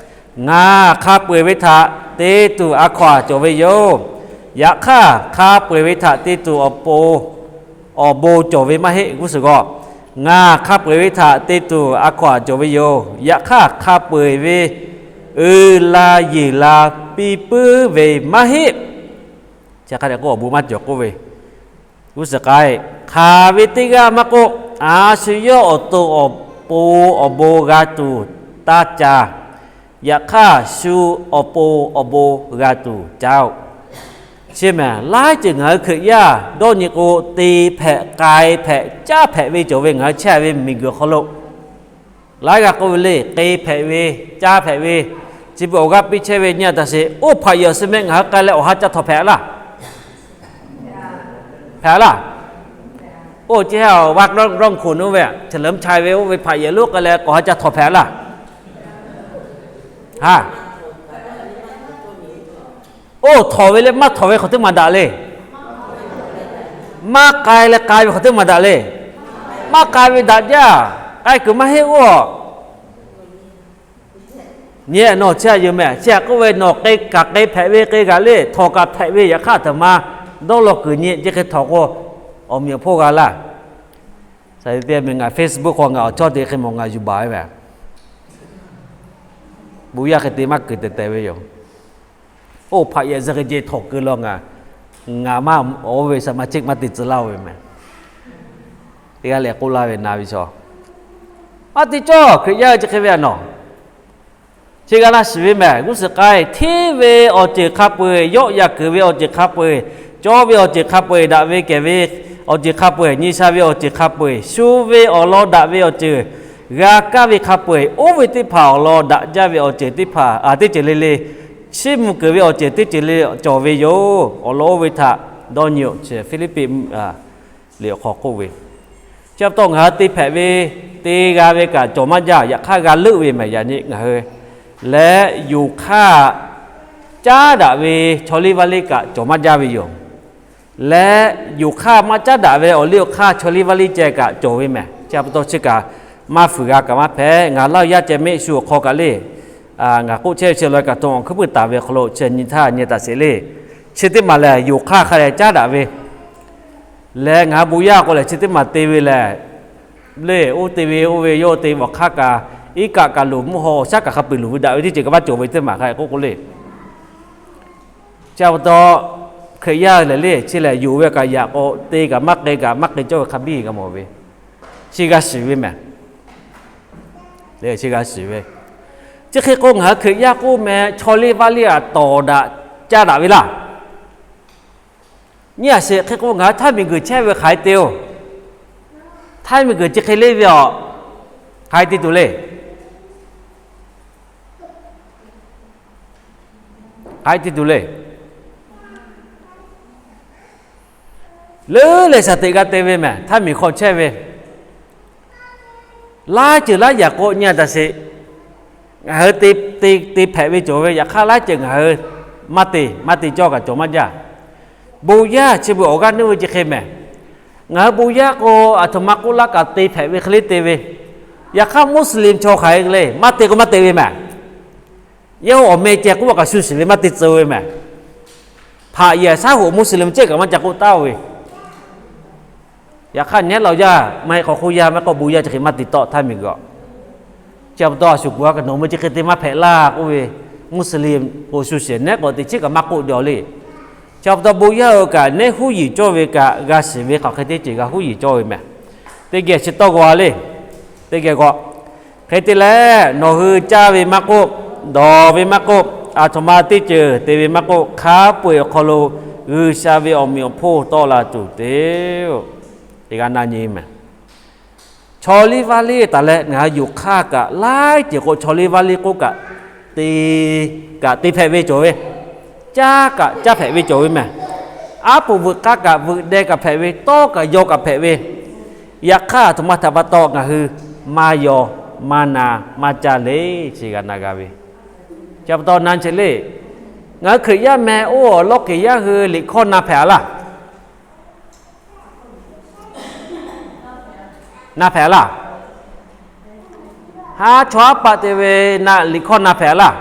ngaˬ hk'a peu-eˬ ve htaꞈ te tuˬ a hkaw-anˬ cawˬ ve yoˬ. Yaꞈ hk'aˇ, hk'a peu-eˬ ve htaꞈ te tuˬ awˬ pon awˬ bon cawˬ ve maˇ heˆ g'uˇ suhˍ g'aw. Ngaˬ hk'a peu-eˬ ve htaꞈ te tuˬ a hkaw-anˬ cawˬ ve yoˬ. Yaꞈ hk'aˇ, hk'a peu-eˬ ve uiˍ la yeˬ la piˇ puiˉ ve maˇ heˆ. Chi hk'a dehꞈ k'o awˬ bon maˇ cawˬ k'oˆ ve, g'uˇ suhˍ k'ai, hk'aˬ ve teˇ g'aˇ maˇ k'oˆ, a shu yawˇ awˬ to awˬ pon awˬ bon g'a tuˬ taˇ ca. Yaꞈ hk'aˇ, shu awˬ pon awˬ bon g'a tuˬ caˇ-oˆ. Chi mehˍ, laiˉ ceuˬ ngaˬ hui Hkriꞈ yaˇ dawˇ nyi k'o, te hpehꞈ, k'ai hpehꞈ, caˇ hpehꞈ ve cawˬ ve ngaˬ hui chehˇ ve miˬguiˬ awˬ hk'aw lo, laiˉ g'aˇ k'oˆ ve le, te hpehꞈ ve, caˇ hpehꞈ ve, chi beuꞈ awˬ g'aˇ piˇ chehˇ ve nyi a taꞈ sheˍ. Oˇ hpaꞈ yehˬ awˬ suh meh ngaˬ hui k'ai leh awˬ ha ca htawnˍ hpehꞈ laˇ. Hpehꞈ laˇ. Oˇ chi hehˉ awˬ vaˇ ร่องโขน oˇ ve, เฉลิมชัย ve oˇ ve hpaꞈ yehˬ lonˉ k'ai leh awˬ ha ca htawnˍ hpehꞈ laˇ. Ha, oˇ htawnˍ ve leh maˇ htawnˍ ve hk'aˬ teˇ maˬ daꞈ le. Maˇ k'ai leh k'ai ve hk'aˬ teˇ maˬ daꞈ le. Maˇ k'ai ve daꞈ jaˇ. K'ai kuiˬ maˇ heˆ oˇ. Nyi nawˬ chi htaꞈ yeuˬ mehˍ. Chi htaꞈ k'oˆ ve, nawˬ k'ai kaꞈ k'ai hpehꞈ ve, k'ai kaꞈ le htawnˍ kaꞈ hpehꞈ ve, yaꞈ hk'aˇ aˬ htoꞈ ma dawˇ law kuiˬ nyi, chi hk'e htawnˍ k'o, awˬ meꞈ awˬ hponˇ g'a laˇ. Saˍ te meh ngaˬ Facebook hk'aw ngaˬ awˬ chawˇ te hk'e mawˬ ngaˬ yuˬ baˬ ve mehˍ. Bon yaˇ hk'e te maˇ kuiˬ tehˬ tehˬ ve yoˬ. Oˇ hpaꞈ yehˬ zuhꞈ hk'e ce htawnˍ keu law ngaˬ, ngaˬ maˇ oˇ ve สมาชิก maˇ te tcuh laˇ-oˬ ve mehˍ. Teˇ g'aˇ leh k'oˆ laˇ ve na ve chaw, maˇ te cawˇ. Hkriꞈ yaˇ hui chi hk'e ve a nawˬ, chi g'a laˇ shiˍ ve mehˍ. G'uˇ suhˍ k'ai, hteˇ ve awˬ ceuˬ hk'a peu-eˬ, yawˆ yan kuiˬ ve awˬ ceuˬ hk'a peu-eˬ, cawˇ ve awˬ ceuˬ hk'a peu-eˬ, daꞈ ve kehˬ ve awˬ ceuˬ hk'a peu-eˬ, nyi sha ve awˬ ceuˬ hk'a peu-eˬ, shu ve awˬ lawn daꞈ ve awˬ ceuˬ, g'a kaˇ ve hk'a peu-eˬ, oˇ ve teˇ hpaˍ awˬ lawn daꞈ jaˇ ve awˬ ceuˬ teˇ hpaˍ, a, teˇ ceuˬ le le, chiˇ mvuh keunˍ ve awˬ ceuˬ teˇ ceuˬ le cawˬ ve yoˬ. Awˬ lawn oˇ ve htaꞈ dawˇ nyi-oˬ. Chi Hpiˇliˇpiˆ liꞈ awˬ hk'aw k'oˆ ve, chi pa taw ngaˬ hui te hpehꞈ ve, te g'a ve kaꞈ cawˬ maˇ jaˇ. Yaꞈ hk'aˇ g'a leuˆ ve mehˍ yaꞈ nyi ngaˬ hui leh, yonˍ hk'aˇ caˉ daꞈ ve chaw liˇ vaˇ liˇ kaꞈ cawˬ maˇ jaˇ ve yoˬ. Leh yonˍ hk'aˇ maˇ caˉ daꞈ ve awˬ liˇ awˬ hk'aˇ chaw liˇ vaˇ liˇ ceh kaꞈ cawˬ ve mehˍ. Chi pa taw chi kaꞈ maˇ fuiˍ g'a kaꞈ maˇ hpehꞈ. Ngaˬ laˇ yaˇ ceh mehˆ shu awˬ hk'aw kaꞈ le, ngaˬ k'oˆ chehˇ ve chi laweh kaꞈ to awˬ hkuiˉ puiˍ taˍ ve awˬ hk'aw lo chi nyi htaˇ nyi taˍ sheˍ le. Chi teˇ maˬ lehˬ, yonˍ hk'aˇ hk'a dehꞈ caˉ daꞈ ve leh, ngaˬ hui bon yaˇ k'o lehˬ chi teˇ maˬ te ve lehˬ, le oˇ te ve oˇ ve yawˇ te ve awˬ hk'aˇ kaꞈ, iˉ kaˆ kaꞈ loˍ, mvuhˇ haw shaˉ kaꞈ hk'a peu-eˬ loˍ ve daꞈ ve teˇ ceuˬ kaꞈ maˇ cawˬ ve teˇ maˬ hk'a k'oˆ k'o le. Chi pa taw, Hkriꞈ yaˇ lehˬ le, chi lehˬ yonˍ ve kaꞈ yaꞈ k'o te kaꞈ maˇ k'ai kaꞈ maˇ k'ai cawˇ ve hk'a biˇ g'a mawˬ ve. Chi g'a shiˍ ve mehˬ. Chi g'a shiˍ ve. Chi hk'e k'o, ngaˬ hui Hkriꞈ yaˇ k'oˆ meh, chaw liˇ vaˇ liˇ aꞈ tawˍ daꞈ caˇ daꞈ ve laˇ. Nyi a sheˍ hk'e k'o, ngaˬ hui htaiˇ miˬguiˬ chehˇ ve hk'aˬ hk'e te-oˬ. Htaiˇ miˬguiˬ chi hk'e leˇ ve aˬ, hk'aˬ hk'e te tuˬ le. Hk'aˬ hk'e te tuˬ le. Leuˉ leh shaˍ teꞈ g'a te ve mehˬ, htaiˇ miˬ hk'aw chehˇ ve. Laiˉ ceuˬ laiˉ yaꞈ k'o nyi a taˍ sheˍ, ngaˬ hui te hpehꞈ ve cawˬ ve, yaꞈ hk'aˇ laiˉ ceuˬ ngaˬ hui maˇ te, maˇ te cawˇ kaꞈ cawˬ maˇ jaˇ. Bon yaˇ chi beuꞈ awˬ g'aˇ nuˇ ve chi hk'e mehˬ. Ngaˬ hui bon yaˇ k'o, aˬ htoꞈ ma k'oˆ laˇ kaꞈ te hpehꞈ ve hk'e le te ve. Yaꞈ hk'aˇ Muslim chaw hk'aˬ hk'e le, maˇ te k'o maˇ te ve mehˬ. Yawˇ hui awˬ meh ceh k'oˆ kaꞈ shu shiˍ ve maˇ te tcuh ve mehˬ. Hpaꞈ yehˬ shaˉ hoꞈ Muslim ceh kaꞈ maˇ ca k'oˆ taˉ-o ve. Yaꞈ hk'aˇ nehˉ law yaˇ maˇ heˆ k'awꞈ hk'oˆ yaˇ maˇ k'oˆ bon yaˇ chi hk'e maˇ te tawˆ htaiˇ miˬguiˬ. Chi pa taw a shu kuˬ a kaꞈ nawˬ meuˇ chi hk'e te maˇ hpehꞈ laˇ k'oˆ ve, Muslim k'o shu shiˍ nehˉ k'o te chi kaꞈ maˇ k'oˆ de-aˬ le. Chi pa taw bon yaˇ hui kaꞈ nehˉ huˉ yiˍ cawˇ ve kaꞈ g'a shiˍ ve hk'aˬ hk'e teˇ ceuˬ g'a huˉ yiˍ cawˇ ve mehˬ. Teˇ geh chi tawˇ g'aw le. Teˇ geh k'o, hk'e te leh nawˬ hui caˇ ve maˇ k'oˆ, dawˬ ve maˇ k'oˆ, aˬ htoꞈ ma teˇ ceuˬ te ve maˇ k'oˆ, hk'a peu-eˬ awˬ hk'aw lo G'uiˬsha ve awˬ meꞈ awˬ hponˇ tawˆ la tuˬ te-oˬ. Teˇ g'aˇ na nyi mehˬ. Chaw liˇ vaˇ liˇ taˍ leh ngaˬ hui yonˍ hk'aˇ kaꞈ laiˉ ceuˬ k'o chaw liˇ vaˇ liˇ k'oˆ kaꞈ te, kaꞈ te hpehꞈ ve cawˬ ve, caˇ kaꞈ caˇ hpehꞈ ve cawˬ ve mehˬ. Aˉ poꞈ veuꞈ k'aˇ kaꞈ veuꞈ deh kaꞈ hpehꞈ ve, tawˇ kaꞈ yaw kaꞈ hpehꞈ ve, yaꞈ hk'aˇ aˬ htoꞈ ma htaꞈ pa taw ngaˬ hui maˇ yaw, maˇ na, maˇ caˇ le, chi g'a na g'a ve. Chi pa taw na chi le, ngaˬ hui Hkriꞈ yaˇ meh oˇ awˬ lawˇ kehˬ yaˇ hui liꞈ hkawˇ na hpehꞈ a laˇ. Na hpehꞈ a laˇ. Haˉ chaw haˉ paˆ te ve na liꞈ hkawˇ na hpehꞈ a laˇ.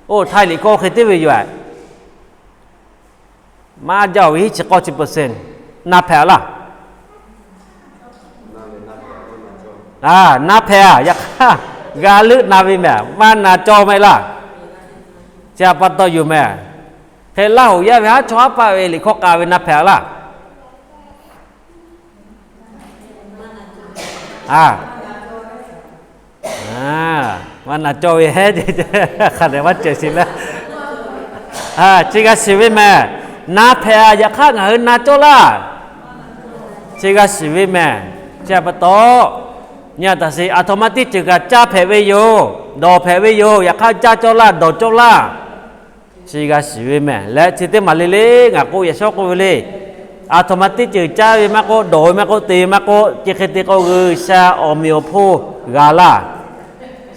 Oˇ htaiˇ liꞈ hkawˇ hk'e teˇ ve yoˬ. Maˇ jaˇ-oˬ ve hiˉ chi k'awˇ chi percent na hpehꞈ a laˇ. A, na hpehꞈ a, yaꞈ hk'aˇ g'a leuˆ na ve mehˬ, maˇ na cawˇ mehˆ laˇ. Chi pa taw yoˬ mehˬ. Hk'e Laˇ huˍ yaˇ ve haˉ chaw haˉ paˆ ve liꞈ hkawˇ k'a ve na hpehꞈ a laˇ. A, maˇ na cawˇ ve hehˉ, hk'a dehꞈ maˇ cehˬ shiˍ le. Chi g'a shiˍ ve mehˬ. Na hpehꞈ a, yaꞈ hk'aˇ ngaˬ hui na cawˇ laˇ. Chi g'a shiˍ ve mehˬ. Chi pa taw, nyi a taˍ sheˍ, aˬ htoꞈ ma teˇ ceuˬ kaꞈ caˇ hpehꞈ ve yoˬ, dawˬ hpehꞈ ve yoˬ, yaꞈ hk'aˇ caˇ cawˇ laˇ, dawˬ cawˇ laˇ. Chi g'a shiˍ ve mehˬ. Leh chi teˇ maˬ le le ngaˬ k'o yaꞈ shawˉ k'oˆ ve le. Aˬ htoꞈ ma teˇ ceuˬ caˇ ve maˇ k'oˆ, dawˬ ve maˇ k'oˆ, te ve maˇ k'oˆ, chi hk'e te k'o G'uiˬsha awˬ meꞈ awˬ hponˇ g'a laˇ.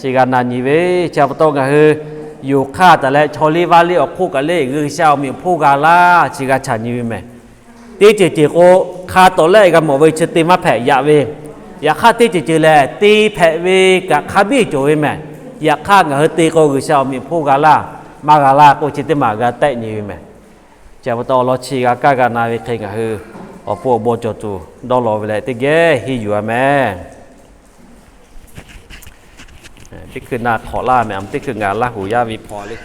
Chi g'a na nyi ve, chi pa taw ngaˬ hui yonˍ hk'aˇ taˍ leh chaw liˇ vaˇ liˇ awˬ hk'oˆ kaꞈ le G'uiˬsha awˬ meꞈ awˬ hponˇ g'a laˇ, chi g'a chaꞈ nyi ve mehˬ. Teˇ ceuˬ ceuˬ k'o, hk'a tawˍ lehˆ g'a mawˬ ve chi te maˇ hpehꞈ yaꞈ ve. Yaꞈ hk'aˇ teˇ ceuˬ ceuˬ lehˬ, te hpehꞈ ve kaꞈ hk'a biˇ cawˬ ve mehˬ. Yaꞈ hk'aˇ ngaˬ hui te k'o G'uiˬsha awˬ meꞈ awˬ hponˇ g'a laˇ, maˇ g'a laˇ k'o chi teˇ maˬ g'a tehˆ nyi ve mehˬ. Chi pa taw awˬ lawn chi g'a kaˇ g'a na ve hk'e ngaˬ hui awˬ pon awˬ bon cawˬ tuˬ dawˇ law ve leh teˇ geh henˇ yuˬ a mehˬ. Teˇ hkui na hk'awꞈ laˇ mehˬ, teˇ hkui ngaˬ Laˇ huˍ yaˇ ve hpaw le.